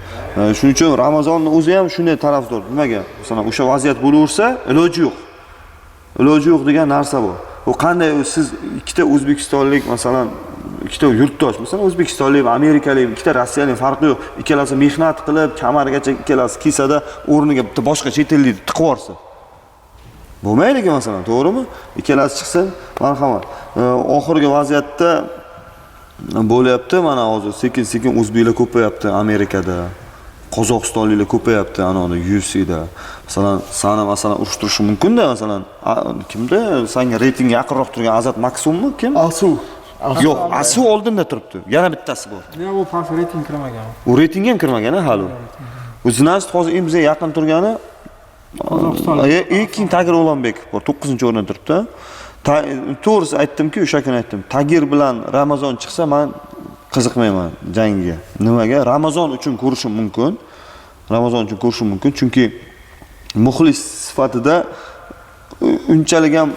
S5: Shuning uchun Ramazonning o'zi ham shunday tarafdor. Nimaga? Masalan o'sha vaziyat bo'laversa, iloji yo'q. Iloji yo'q degan narsa bor. U qanday siz ikkita o'zbekistonlik masalan ikkita yurtdosh, masalan o'zbekistonlik, amerikalik, ikkita rossiyalik farqi yo'q. Ikkalasi mehnat qilib, kamargacha ikkalasi kelsada o'rniga bitta boshqa chet ellikni tiqib yuborsa. Bo'lmaydi-ku masalan, to'g'rimi? Ikkalasi chiqsa, marhamat. Oxirgi vaziyatda bo'lyapti, mana hozir sekin-sekin o'zbeklar ko'payapti Amerikada. Qozog'istonliklar ko'payapti anoni UFCda. Masalan, sani masalan urushtirishi mumkin-da, masalan, kimda sanga reytingga yaqinroq turgan Azat Maksummi kim?
S2: Asu.
S5: Yo'q, Asu oldinda turibdi. Yana bittasi bor.
S4: Yo'q, u past reyting kirmagan.
S5: U reytingga ham kirmagan hali. U значит hozir eng bizga yaqin turgani
S4: Qozog'iston.
S5: Keyin Tagir O'lonbekov bor, 9-o'rinda turibdi. To'g'risi aytdimki, o'sha kuni aytdim. Tagir bilan Ramazon chiqsa, men qiziqmayman jangga. Nimaga? Ramazon uchun ko'rishim mumkin. Ramazon uchun ko'rishim mumkin, chunki muxlis sifatida unchalik ham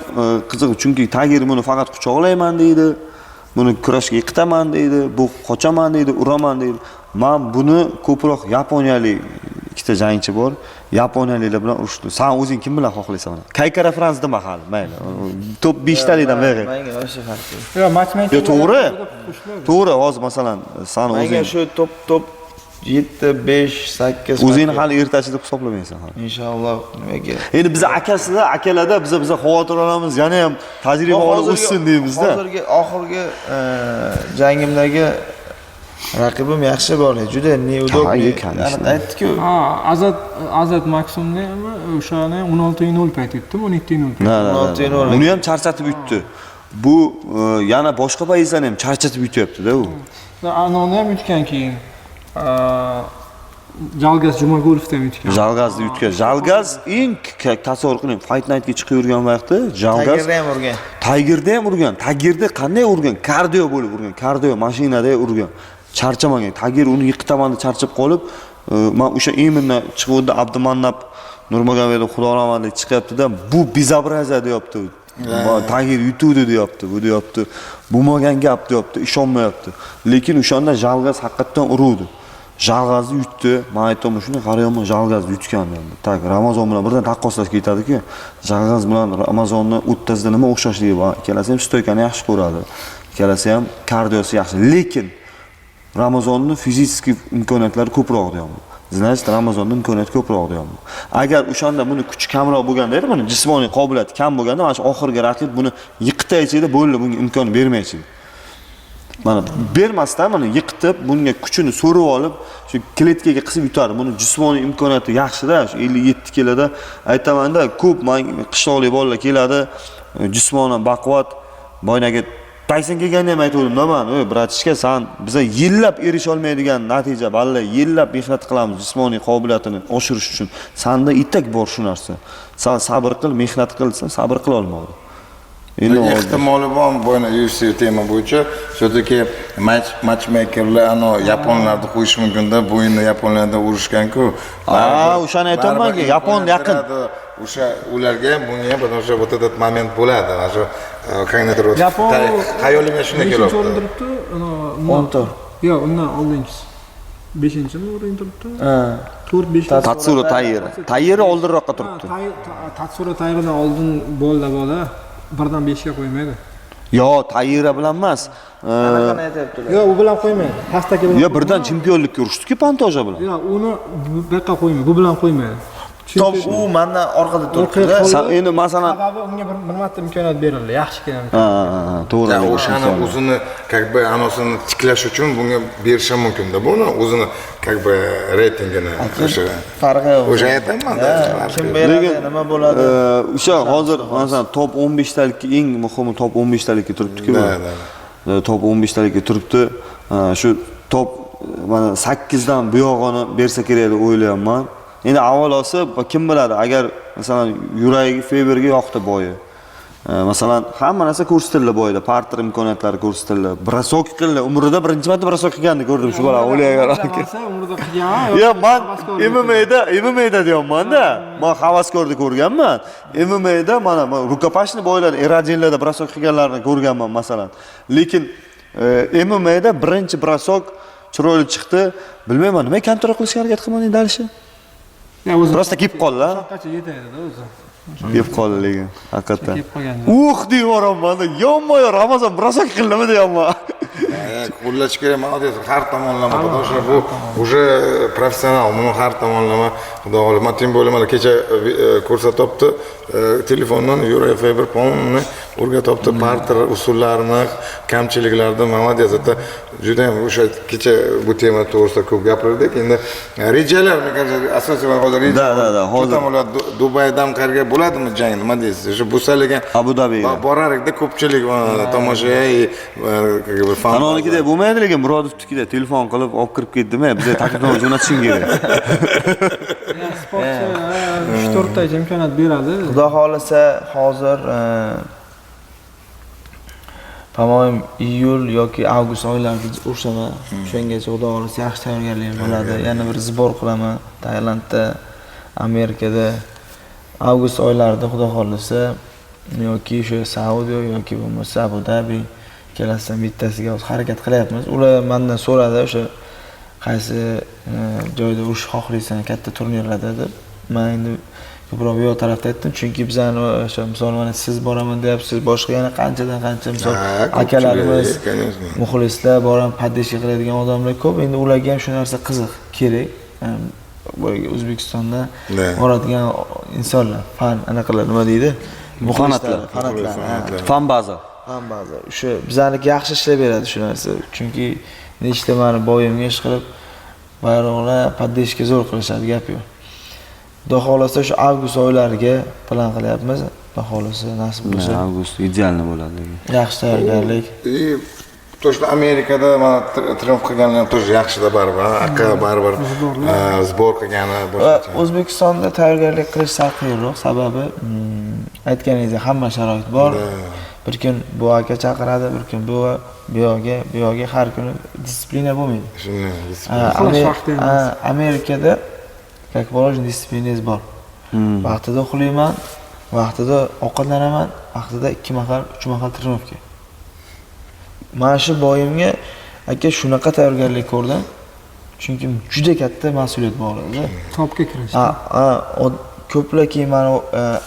S5: qiziq, chunki Tagir buni faqat quchoqlayman deydi, buni kurashga yiqitaman deydi, bu qochaman deydi, uraman deydi. Men buni ko'proq yaponiyalik ikkita jangchi bor, yaponiyaliklar bilan urushdi. Sen o'zing kim bilan xohlaysan mana? Kai Kara Frans dema hali, mayli. Top 5 talikdan beri.
S2: Menga o'sha farqi yo'q.
S4: Yo'q, matchmaking.
S5: Yo'q, to'g'ri. To'g'ri, hozir masalan sen
S2: Menga
S5: o'zing
S2: shu top 7, 5, 8
S5: o'zingni hali ertachi deb hisoblamaysan hali.
S2: Inshaalloh nimaga?
S5: Endi biz akasida, akalarda biza xavotir olamiz, yana ham tajriba olib o'ssin deymizda.
S2: Hozirgi oxirgi jangimdagi raqibim yaxshi bola, juda неудобный.
S5: Ha, конечно.
S2: Aytdi-ku.
S4: Ha, Azat Maksumni ham o'shani 16-0 payt yutdim, 17-0 payt.
S5: Na, na, na,
S2: 16-0.
S5: Uni ham charchatib yutdi. Bu yana boshqa боец larni ham charchatib yutyapti-da u.
S4: Anoni ham yutgan keyin. Jalgaz Jumagulovni ham yutgan.
S5: Jalgazni yutgan. Jalgaz eng tasavvur qiling, Fight Nightga chiqib yurgan vaqti Jalgaz
S2: Tigerda ham urgan.
S5: Tigerda ham urgan. Tigerda qanday urgan? Kardio bo'lib urgan. Kardio mashinada urgan. Charchamagan. Tiger uni yiqitaman deb charchab qolib, men o'sha именно chiquvdi Abdumannab Nurmagomedov Xudo rahmat chiqyapti-da, bu безобразие deyapti. Tagir yutuvdi deyapti, bu deyapti. Bo'lmagan gap deyapti, ishonmayapti. Lekin o'shanda Jalgaz haqiqatdan uruvdi. Jalg'azni yutdi. Men aytaman, shuni qarayapman, Jalg'az yutgan deyapti. Так, Ramazon bilan birdan taqqoslash ketadiki, Jalg'az bilan Ramazonni o'rtasida nima o'xshashligi bor? Ikkalasi ham стойка ni yaxshi ko'radi. Ikkalasi ham kardiosi yaxshi. Lekin Ramazonni fizический imkoniyatlari ko'proq deyapman. Значит, Ramazonda imkoniyati ko'proq deyapman. Agar o'shanda buni kuchi kamroq bo'lganda edi, buni jismoniy qobiliyati kam bo'lganda, mana shu oxirgi raqib buni yiqitaychi edi, bo'ldi, bunga imkon bermaychi edi. Mana bermasdan mana yiqitib, bunga kuchini so'rib olib, shu kletkaga qisib yutardi. Buni jismoniy imkoniyati yaxshida, shu 57 kiloda aytamanda, ko'p man qishloqlik bolalar keladi, jismonan baquvvat, boyagi Tayson kelganda ham aytgandim man, "Ey, братишка, san biza yillab erisha olmaydigan natija, balla yillab mehnat qilamiz jismoniy qobiliyatini oshirish uchun. Sanda itak bor shu narsa. San sabr qil, mehnat qil, sen sabr qila olmadi." Endi
S3: Ehtimoli bor, bu UFC tema bo'yicha все-таки matchmakerlar ano yaponlarni qo'yish mumkin-da, bu endi yaponlarda urushgan-ku.
S1: Ha, o'shani aytyapmanki, yapon yaqin.
S3: O'sha ularga ham, bunga ham, потому что вот этот момент bo'ladi. Mana shu qandaydir
S4: Yapon
S3: xayolimga shunday
S4: Nechinchi
S3: kelyapti.
S4: o'rin turibdi?
S2: 14.
S4: Yo'q, undan oldingisi. 5-mi o'rin turibdi?
S2: Ha.
S4: 4-5.
S5: Tatsuro Tayira. Tayira oldinroqqa turibdi.
S4: Tatsuro Tayiradan oldin bo'ldi bola. Birdan 5ga qo'ymaydi.
S5: Yo, Tayira bilan emas.
S2: Qanaqani aytyaptilar?
S4: Yo'q, u bilan qo'ymaydi. Pastdagi bilan.
S5: Yo, birdan chempionlikka urushdi-ku Pantoja bilan.
S4: Yo'q, uni bu yoqqa qo'ymaydi, bu bilan qo'ymaydi.
S2: Top u mandan orqada turibdi.
S5: San endi masalan,
S4: Sababi unga bir marta imkoniyat berildi. Yaxshi kelam.
S5: ha, ha, to'g'ri.
S3: Ya, o'shani o'zini как бы anosini tiklash uchun bunga berishi mumkin-da, buni o'zini как бы reytingini o'sha
S2: Farqi yo'q.
S3: O'sha aytaman-da.
S2: Kim beradi, nima bo'ladi?
S5: O'sha hozir masalan top 15 talikka, eng muhimi top 15 talikka turibdi-ku.
S3: Da, da.
S5: Top 15 talikka turibdi. Shu top mana 8 dan buyog'ini bersa kerak deb o'ylayapman. Endi avvalosi kim biladi, agar masalan Yuragi Faberga yoqdi бой i. Masalan, hamma narsa ko'rsatildi бой da, parter imkoniyatlari ko'rsatildi. Бросок qildi, umrida birinchi marta бросок qilganini ko'rdim shu bola o'ylagan.
S4: Umrida qilgan.
S5: Yo, man MMA'da, MMA'da deyapman-da. Man havaskorda ko'rganman. MMA'da mana рукопашный бой larda, Eradinlarda бросок qilganlarini ko'rganman masalan. Lekin MMA'da birinchi бросок chiroyli chiqdi. Bilmayman, nima контроль qilishga harakat qilmading дальше?
S4: Ya o'zi
S5: Просто kelib qoldi.
S4: Qancha yetadi o'zi.
S5: Kelib qoldi lekin, haqiqatdan.
S4: Kelib qolgan.
S5: Uh deb yuboraman, yonma-yon Ramazon бросок qildimi deyapman.
S3: Qo'llash kerak, молодец, har tomonlama, потому что bu уже professional, buni har tomonlama, xudo xohlasa. Man тем более mana kecha ko'rsatyapti telefondan Yuriy Faber полный o'rgatyapti parter usullarini, kamchiliklarni, молодец, это juda ham o'sha kecha bu tema to'g'risida ko'p gapirdik. Endi rejalar, мне кажется, asosiy hozir reja.
S5: Да, да, да, hozir.
S3: Shu tomonlar Dubaydan qayerga bo'ladimi jang, nima deysiz? O'sha bo'lsa lekin
S5: Abu Dabida.
S3: Borar-da ko'pchilik tomosha и как бы fan.
S5: Ananikida bo'lmaydi, lekin Murodovnikida telefon qilib olib kirib ketdimi, bizga taklifnoma jo'natishing kerak.
S4: Sportchi 3-4 ta imkoniyat beradi.
S2: Xudo xohlasa hozir по-моему iyul yoki avgust oylarida urushaman. O'shangacha Xudo xohlasa yaxshi tayyorgarlik bo'ladi. Yana bir сбор qilaman Tailandda, Amerikada. Avgust oylarida Xudo xohlasa yoki o'sha Saudiya yoki bo'lmasa Abu Dabi ikkalasidan bittasiga hozir harakat qilyapmiz. Ular mendan so'radi o'sha qaysi joyda urush xohlaysan katta turnirlarda deb. Men endi ko'proq bu yoq tarafda aytdim, chunki bizani o'sha misol mana siz boraman deyapsiz, boshqa yana qanchadan qancha misol akalarimiz, muxlislar boraman, поддержка qiladigan odamlar ko'p. Endi ularga ham shu narsa qiziq, kerak. Boyagi O'zbekistonda boradigan insonlar, fan anaqalar nima deydi?
S5: Fanatlar.
S2: Fanatlar.
S5: Fan baza.
S2: Fan baza. O'sha bizaniki yaxshi ishlab beradi shu narsa. Chunki nechta mani бой imga ish qilib bayroqlar поддержка zo'r qilishadi, gap yo'q. Xudo xohlasa shu avgust oylariga plan qilyapmiz. Xudo xohlasa nasib bo'lsa.
S5: Avgust идеальный bo'ladi lekin.
S2: Yaxshi tayyorgarlik.
S3: И то, что Amerikada mana triumf qilganlar ham тоже yaxshida baribir, aka baribir сбор qilgani boshqacha.
S2: O'zbekistonda tayyorgarlik qilish sal qiyinroq, sababi aytganingizdek hamma sharoit bor. Bir kun bu aka chaqiradi, bir kun bu bu yoqga, bu yoqga har kuni дисциплина bo'lmaydi.
S3: Shunday.
S4: Uxlash vaqti emas.
S2: Amerikada как положено дисциплина ngiz bor. Vaqtida uxlayman, vaqtida ovqatlanaman, vaqtida 2 mahal, 3 mahal тренировка. Mana shu бой imga aka shunaqa tayyorgarlik ko'rdim. Chunki juda katta mas'uliyat bog'lanadi.
S4: Topga kirish.
S2: Ko'plar keyin mani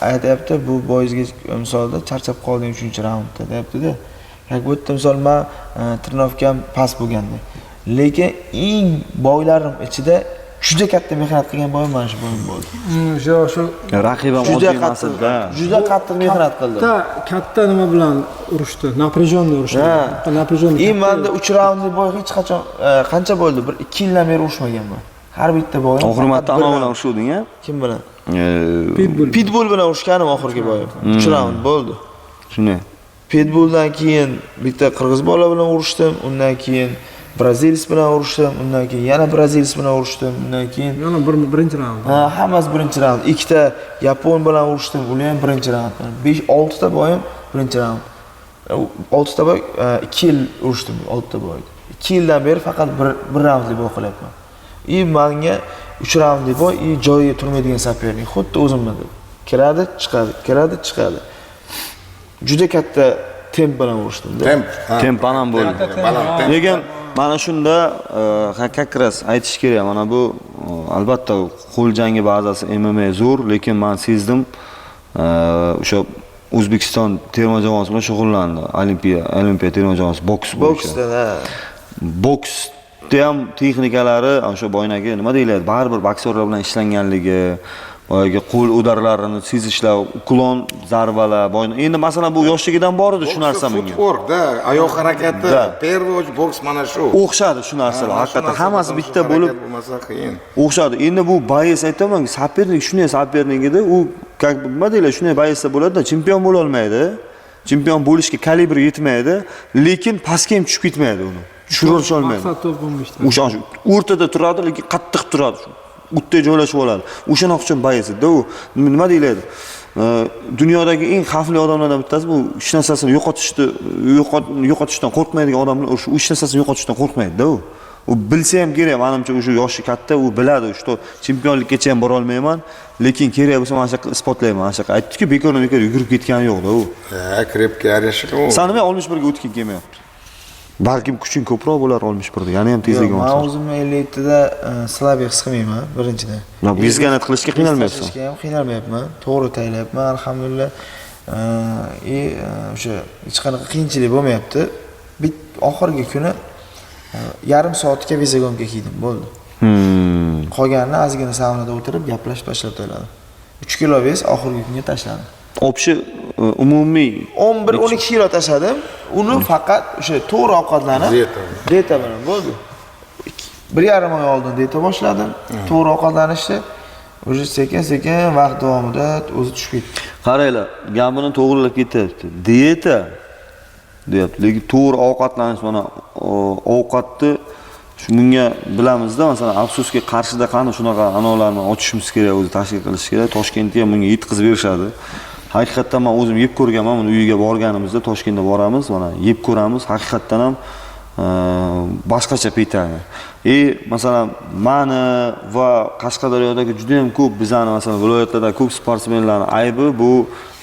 S2: aytyapti, bu бой ingizga misolda charchab qolding 3-raundda deyapti-da. Как будто misol man тренировка m past bo'lganda. Lekin eng бой larim ichida juda katta mehnat qilgan бой im mana shu бой im bo'ldi.
S4: Shu
S5: Raqib ham
S2: Juda
S5: oddiy emas
S2: qattiq,
S5: edi-da.
S2: juda qattiq mehnat qildim.
S4: Katta katta nima bilan urushdi, напряженный urushdi. Напряженный.
S2: И menda 3 raundli бой hech qachon qancha bo'ldi? Bir 2 yildan beri urushmaganman. Har bitta бой im
S5: Oxirgi marta
S2: faqat bir
S5: anavi bilan
S2: raund.
S5: urushuvding-a?
S2: Kim bilan?
S4: Pitbull.
S2: Pitbull bilan urushganim oxirgi бой im. 3 raund bo'ldi.
S5: Shunday.
S2: Pitbulldan keyin bitta qirg'iz bola bilan urushdim, undan keyin бразилец bilan urushdim, undan keyin yana бразилец bilan urushdim, undan keyin
S4: Yana bir birinchi raund.
S2: Ha, hammasi birinchi raund. Ikkita yapon bilan urushdim, ular ham birinchi raund. 5-6 ta бой im Birinchi raund. 6 ta бой, 2 yil urushdim 6 ta бой. 2 yildan beri faqat bir raundli бой qilyapman. И menga 3 raundli бой и joyiga turmaydigan соперник, xuddi o'zimni deb. Kiradi, chiqadi, kiradi, chiqadi. Juda katta temp bilan urushdim-da.
S3: Temp. Ha.
S5: Temp baland bo'ldi.
S3: Baland temp.
S5: Lekin mana shunda как раз aytish kerak, mana bu albatta qo'l jangi bazasi MMA zo'r, lekin man sezdim, o'sha O'zbekiston terma jamoasi bilan shug'ullandi. Olimpiya terma jamoasi boks bo'yicha.
S2: Boksda, ha.
S5: Boksda ham texnikalari o'sha boyagi nima deyiladi, baribir boksyorlar bilan ishlanganligi, boyagi qo'l удар larini sezishlar, уклон zarbalar, endi masalan bu yoshligidan bor edi shu narsa bunga.
S3: Footwork, да, oyoq harakati,
S5: Да.
S3: Первый очередь boks mana shu.
S5: O'xshadi shu narsalar,
S3: Mana shu
S5: haqiqatdan
S3: narsa
S5: hammasi
S3: bo'lmasa,
S5: bitta
S3: harakat
S5: bo'lib
S3: bo'lmasa qiyin.
S5: O'xshadi. Endi bu боец, aytaman, соперник shunday соперник edi, u как бы nima deyiladi, shunday боец bo'ladi-da, chempion bo'la olmaydi. Chempion bo'lishga kalibri yetmaydi, lekin pastga ham tushib ketmaydi uni. Tushira olmaydi.
S4: Maqsad to'p bo'lmishdi.
S5: O'sha shu o'rtada turadi, lekin qattiq turadi. O'tda joylashib oladi. O'shanaqa uchun боец edi u. Nima deyiladi? Dunyodagi eng xavfli odamlardan bittasi bu hech narsasini yo'qotishdan qo'rqmaydigan odamlar, o'sha hech narsasini yo'qotishdan qo'rqmaydi-da u. U bilsa ham kerak, manimcha o'sha yoshi katta, u biladi, что chempionlikkacha ham bora olmayman, lekin kerak bo'lsa mana shu yoqqa isbotlayman. Mana shu yoqqa aytdiki, bekordan bekor yugurib ketgani yo'qda u.
S3: Ha, крепкий орешек u.
S5: San nima 61 ga o'tging kelmayapti? Balkim kuching ko'proq bo'lar 61 da, yana ham tezliging
S2: Man
S5: oshar.
S2: O'zimni 57 da слабый his qilmayman, birinchidan.
S5: Na, вес-гонять qilishga qiynalmayapsan.
S2: Tashlashga ham qiynalmayapman. To'g'ri taylayapman, alhamdulillah. И o'sha hech qanaqa qiyinchilik bo'lmayapti. Bit oxirgi kuni yarim soatga весогонка kiydim, bo'ldi. Qolganini ozgina saunada o'tirib, gaplashib tashlab tashladim. 3 kilo вес oxirgi kunga tashladim.
S5: Общий umumiy
S2: 11 12 kilo tashladim. Uni faqat o'sha to'g'ri ovqatlanib,
S3: Dieta.
S2: Dieta bilan bo'ldi. 1,5 oy oldin dieta boshladim. To'g'ri ovqatlanishni уже sekin sekin vaqt davomida o'zi tushib ketdi.
S5: Qaranglar, gapini to'g'rilab ketyapti. Dieta deyapti, lekin to'g'ri ovqatlanish, mana ovqatni shu bunga bilamizda, masalan, afsuski, Qarshida qani shunaqa anavlarni ochishimiz kerak, o'zi tashkil qilish kerak. Toshkentda ham bunga yetkazib berishadi. Haqiqatdan man o'zim yeb ko'rganman, buni uyiga borganimizda Toshkentda boramiz, mana yeb ko'ramiz, haqiqatdan ham boshqacha питание. И masalan, mani va Qashqadaryodagi juda ham ko'p bizani, masalan, viloyatlarda ko'p sportsmenlarni aybi bu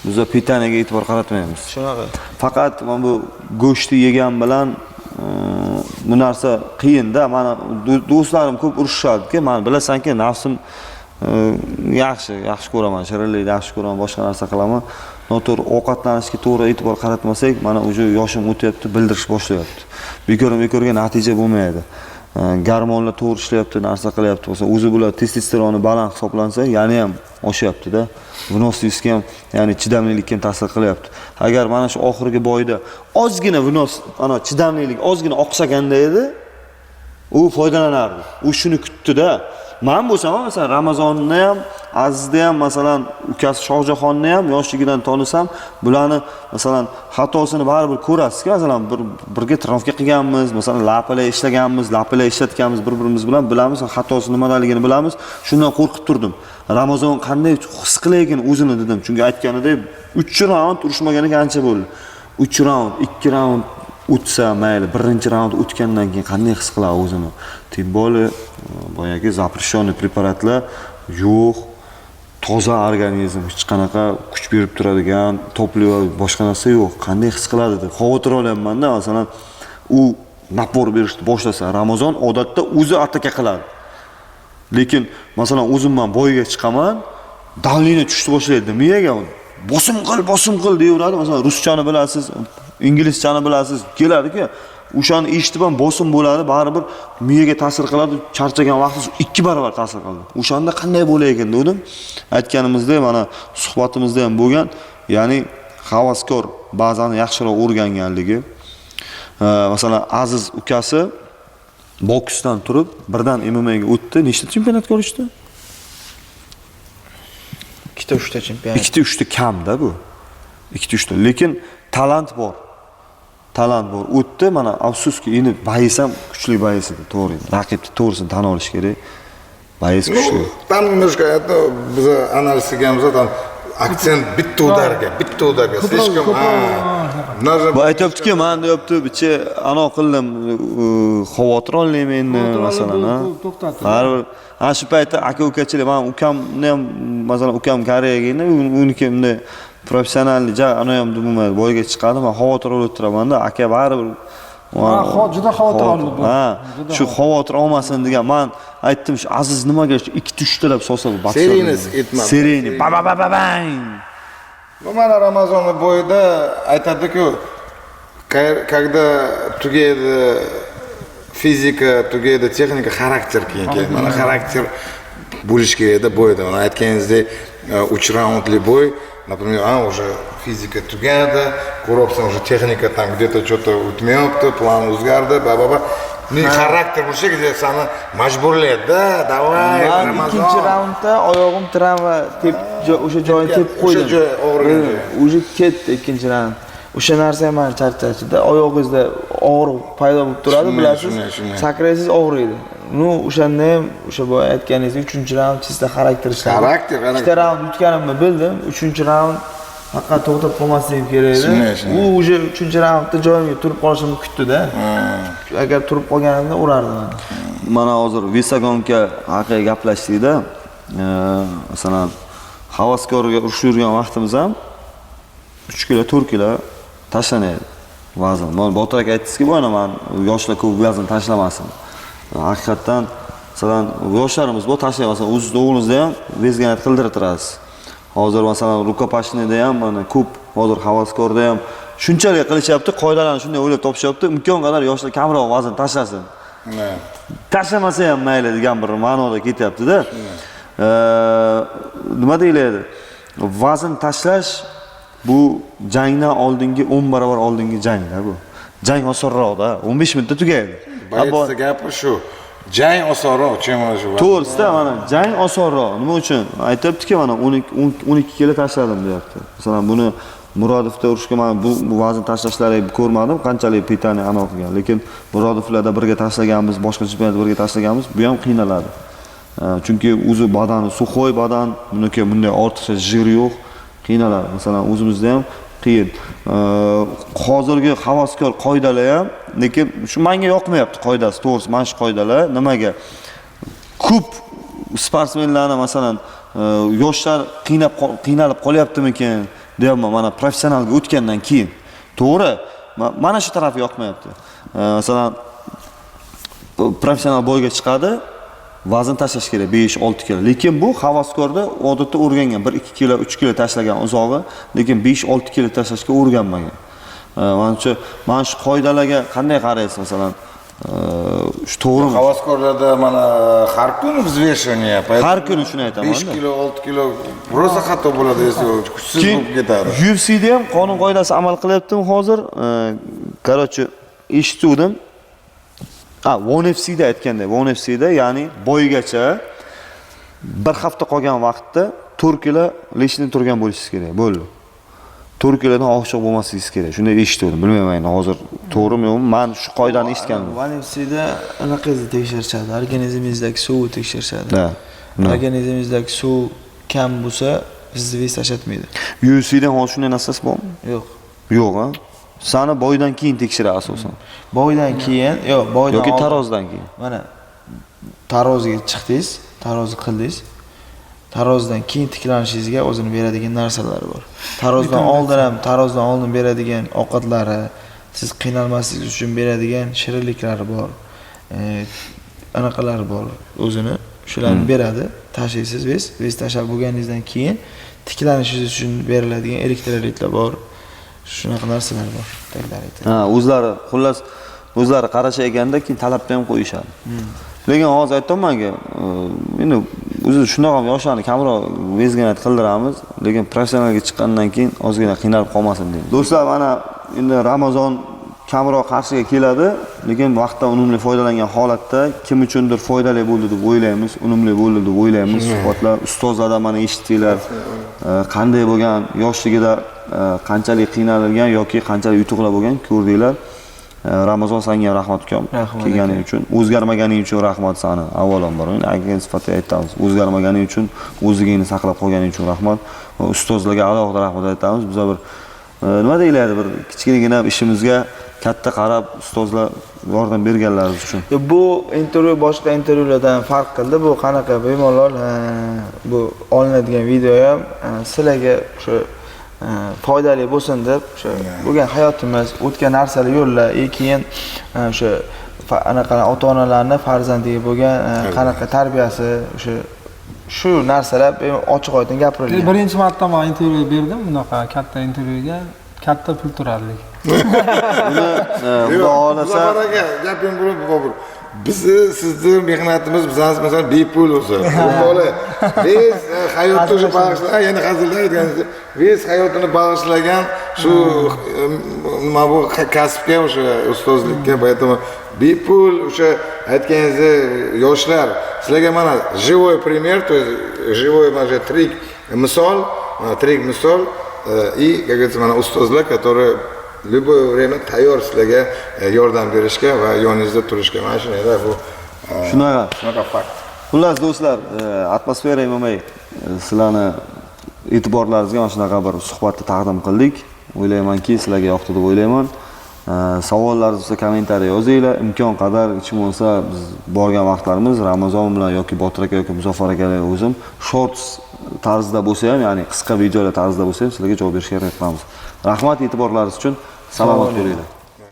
S5: biza питание ga e'tibor qaratmaymiz.
S2: Shunaqa.
S5: Faqat mana bu go'shtni yegan bilan bu narsa qiyinda. Mani do'stlarim ko'p urishishadiki, man bilasanki, nafsim yaxshi, yaxshi ko'raman, shirinlikni yaxshi ko'raman, boshqa narsa qilaman. Noto'g'ri ovqatlanishga to'g'ri e'tibor qaratmasak, mana уже yoshim o'tyapti, bildirish boshlayapti. Bekordan bekorga natija bo'lmaydi. Gormonlar to'g'ri ishlayapti, narsa qilyapti bo'lsa, o'zi bular testosteroni baland hisoblansa, yana ham oshyapti-da. Выносливость ga ham, ya'ni chidamlilikka ham ta'sir qilyapti. Agar mana shu oxirgi бой da ozgina вынос, ana chidamlilik ozgina oqsaganda edi, u foydalanardi. U shuni kutdi-da. Man bo'lsam ham, masalan, Ramazonni ham, Azizni ham, masalan, ukasi Shohjahonni ham yoshligidan tanisam, bularni masalan xatosini baribir ko'rasizki, masalan, bir birga тренировка qilganmiz, masalan, lapala ishlaganmiz, lapala ishlatganmiz bir-birimiz bilan, bilamiz, xatosi nimadaligini bilamiz. Shundan qo'rqib turdim. Ramazon qanday his qilaykin o'zini dedim. Chunki aytganidek 3 raund urushmaganiga ancha bo'ldi. 3 raund, 2 raund o'tsa mayli, birinchi raund o'tgandan keyin qanday his qiladi o'zini? Тем более boyagi запрещенный preparatlar yo'q, toza organizm, hech qanaqa kuch berib turadigan топливо, boshqa narsa yo'q. Qanday his qiladi deb xavotir olyapman-da, masalan, u напор berishni boshlasa, Ramazon odatda o'zi ataka qiladi. Lekin masalan, o'zim man бой ga chiqaman, давление tushishni boshlaydi miyaga. Bosim qil, bosim qil deyaveradi. Masalan, ruschani bilasiz, inglizchani bilasiz, keladiki, o'shani eshitib ham bosim bo'ladi, baribir miyaga ta'sir qiladi, charchagan vaqtingiz 2 barobar ta'sir qiladi. O'shanda qanday bo'lar ekan dedim. Aytganimizdek, mana suhbatimizda ham bo'lgan, ya'ni havaskor bazani yaxshiroq o'rganganligi. Masalan, Aziz ukasi boksdan turib birdan MMA ga o'tdi. Nechta chempionatga olishdi?
S2: Ikkita, uchta chempionat.
S5: Ikkita, uchta kamda bu. Ikkita, uchta. Lekin talant bor. Talant bor. O'tdi, mana afsuski, endi боец ham kuchli боец edi, to'g'ri. Raqibni to'g'risini tan olish kerak. Боец kuchli.
S3: Ну, там немножко, это, biz analiz qilganimizda, там Акцент bitta удар ga, bitta удар ga. Слишком,
S5: Bu aytyaptiki, man deyapti, bicha anavi qildim, xavotir olmayman endi, masalan, ha.
S4: To'xtatdi.
S5: Baribir ana shu paytda aka ukachilik, man ukamni ham, masalan, ukam Koreyaga endi, uniki bunday professional, ja ana ham umuman бой ga chiqadi, man xavotir olib o'tiramanda, aka baribir
S4: Ha, juda xavotir oldi bu.
S5: Ha, shu xavotir olmasin degan, man aytdim, shu Aziz nimaga shu ikkita uchtalab solsa bu
S3: Серийный etmadi.
S5: Серийный ba ba ba ba bang.
S3: Bu mana Ramazonni бой ida aytadi-ku, когда tugaydi fizika, tugaydi texnika, xarakter keyin keladi. Mana xarakter bo'lishi kerakda бой da. Mana aytganingizdek, 3 raundli бой, например, а уже fizika tugadi, ko'ryapsan, уже texnika там где-то что-то o'tmayapti, plan o'zgardi, ba ba ba. Xarakter bo'lishi kerak, seni majburlaydi-da, давай,
S2: Man
S3: Ramazon.
S2: ikkinchi raundda oyog'im travma tep o'sha joyini tepib qo'ydim.
S3: O'sha joy og'rigan joy.
S2: Уже ketdi ikkinchi raund. O'sha narsa ham meni charchatdi. Oyog'ingizda og'riq paydo bo'lib turadi, bilasiz.
S3: Shunday, shunday.
S2: Sakraysiz, og'riydi. Ну, o'shanda ham o'sha boya aytganingizdek, uchinchi raund чисто xarakter ishladi.
S3: Xarakter, xarakter.
S2: Ikkita raund yutganimni bildim. Uchinchi raund faqat to'xtab qolmasligim kerak edi.
S3: Shunday, shunday.
S2: U уже uchinchi raundda joyimga turib qolishimni kutdi-da. Agar turib qolganimda urardi meni.
S5: Mana hozir весогонка haqida gaplashdik-da. Masalan, havaskorga urushib yurgan vaqtimiz ham 3 kilo, 4 kilo tashlanadi vazn. Mana Botir aka aytdingizki, bu man yoshlar ko'p vazn tashlamasin. Haqiqatdan, masalan, yoshlarimiz bu tashlaydi, masalan, o'zizni o'g'lingizni ham вес гонять qildirib turasiz. Hozir masalan, рукопашный da ham mana ko'p hozir havaskorda ham shunchalik qilishyapti, qoidalarni shunday o'ylab topishyapti, imkon qadar yoshlar kamroq vazn tashlasin. Tashlamasa ham mayli degan bir ma'noda ketyapti-da. Nima deyiladi? Vazn tashlash bu jangdan oldingi 10 barobar oldingi jangda bu. Jang osonroqda, 15 minutda tugaydi.
S3: Боец gapi shu. Jang osonroq, чем shu.
S5: To'g'risida mana jang osonroq. Nima uchun? Aytyaptiki, mana 12 kilo tashladim deyapti. Masalan, buni Murodovda urushga men bu vazn tashlashlarini ko'rmadim, qanchalik питание anaqa qilgan. Lekin Murodovlarda birga tashlaganmiz, boshqa chempionatda birga tashlaganmiz, bu ham qiynaladi. Chunki o'zi badani сухой badan, buniki bunday ortiqcha жир yo'q, qiynaladi. Masalan, o'zimizda ham qiyin. Hozirgi havaskor qoidalar ham, lekin shu menga yoqmayapti qoidasi, to'g'risi, mana shu qoidalar nimaga? Ko'p sportsmenlarni, masalan, yoshlar qiynalib qolyaptimikin deyapman, mana professionalga o'tgandan keyin. To'g'ri, mana shu tarafi yoqmayapti. Masalan, professional бой ga chiqadi, vazn tashlash kerak 5-6 kilo. Lekin bu havaskorda odatda o'rgangan 1-2 kilo, 3 kilo tashlagan uzog'i, lekin 5-6 kilo tashlashga o'rganmagan. Manimcha, mana shu qoidalarga qanday qaraysiz masalan? Shu to'g'rimi?
S3: Havaskorlarda mana har kuni взвешивание, поэтому
S5: Har kuni shuni aytaman.
S3: 5 kilo, 6 kilo rosa xato bo'ladi, если kuchsiz
S5: Keyin
S3: bo'lib ketadi.
S5: UFCda ham qonun qoidasi amal qilyaptimi hozir? Короче, eshituvdim. Ha, One FCda aytganday, One FCda, ya'ni бой gacha bir hafta qolgan vaqtda 4 kilo лишний turgan bo'lishingiz kerak, bo'ldi. 4 kilodan oshiq bo'lmasligingiz kerak. Shunday eshituvdim. Bilmayman endi hozir to'g'rimi yo'qmi? Men shu qoidani eshitganman.
S2: One FCda anaqangizni tekshirishadi, organizmingizdagi suvni tekshirishadi.
S5: Да.
S2: Organizmingizdagi suv kam bo'lsa, sizni вес tashlatmaydi.
S5: UFCda hozir shunday narsasi bormi?
S2: Yo'q.
S5: Yo'q, ha? Sani бой dan keyin tekshiradi asosan.
S2: Бой dan keyin, yo'q, бой dan
S5: yoki
S2: oldin.
S5: Tarozidan keyin.
S2: Mana taroziga chiqdingiz, tarozi qildingiz. Tarozidan keyin tiklanishingizga o'zini beradigan narsalari bor. Tarozdan oldin ham, tarozdan oldin beradigan ovqatlari, siz qiynalmaslik uchun beradigan shirinliklari bor. Anaqalari bor o'zini. Shularni beradi. Tashlaysiz вес, вес tashlab bo'lganingizdan keyin tiklanishingiz uchun beriladigan elektrolitlar bor. Shunaqa narsalar bor.
S5: Ha, o'zlari, xullas, o'zlari qarasha ekanda keyin talabni ham qo'yishadi. Lekin hozir aytyapmanki, endi o'zi shundoq ham yoshlarni kamroq вес гонять qildiramiz, lekin professionalga chiqqandan keyin ozgina qiynalib qolmasin deymiz. Do'stlar, mana endi Ramazon kamroq qarshiga keladi, lekin vaqtdan unumli foydalangan holatda kim uchundir foydali bo'ldi deb o'ylaymiz, unumli bo'ldi deb o'ylaymiz. Suhbatlar, ustozlardan mana eshitdinglar, qanday bo'lgan yoshligida, qanchalik qiynalgan yoki qanchalik yutuqlar bo'lgan ko'rdinglar. Ramazon, senga ham rahmat ukam,
S2: Rahmat
S5: kelganing
S2: aka.
S5: uchun, o'zgarmaganing uchun rahmat sani avvalambor. Endi aka sifatida aytamiz, o'zgarmaganing uchun, o'zligingni saqlab qolganing uchun rahmat. Ustozlarga alohida rahmat aytamiz. Biza bir nima deyiladi, bir kichkinagina ishimizga katta qarab ustozlar yordam berganlari uchun.
S2: Bu intervyu boshqa intervyulardan farq qildi. Bu qanaqa bemalol bu olinadigan video ham sizlarga o'sha foydali bo'lsin deb o'sha bo'lgan hayotimiz, o'tgan narsalar, yo'llar, keyin o'sha anaqa ota-onalarni farzandiga bo'lgan qanaqa tarbiyasi, o'sha shu narsalar ochiq oydin gapirilgan.
S4: Birinchi marta men intervyu berdim, bunaqa katta intervyuga katta pul turardik.
S5: Buni Xudo xohlasa
S3: Muzaffar aka, gaping bo'lib Bobur. Bizni sizni mehnatimiz bizani masalan bepul o'zi. O'rtoqlar, biz hayotni o'sha bag'ishlagan, ya'ni hazilda aytganingizdek, biz hayotini bag'ishlagan shu nima bu kasbga, o'sha ustozlikka, поэтому bepul o'sha aytganingizdek yoshlar, sizlarga mana живой пример, то есть живой mana shu tirik misol, mana tirik misol и, как говорится, mana ustozlar, которые любое время tayyor sizlarga yordam berishga va yoningizda turishga. Mana shunday bu
S5: shunaqa.
S3: Shunaqa fakt.
S5: Xullas do'stlar, Atmosfera MMA sizlarni e'tiborlaringizga mana shunaqa bir suhbatni taqdim qildik. O'ylaymanki, sizlarga yoqdi deb o'ylayman. Savollaringiz bo'lsa kommentariy yozinglar. Imkon qadar hech bo'lmasa biz borgan vaqtlarimiz Ramazon bilan yoki Botir aka yoki Muzaffar akalar o'zim shorts tarzida bo'lsa ham, ya'ni qisqa videolar tarzida bo'lsa ham sizlarga javob berishga harakat qilamiz. Rahmat e'tiborlaringiz uchun. Salomat bo'linglar.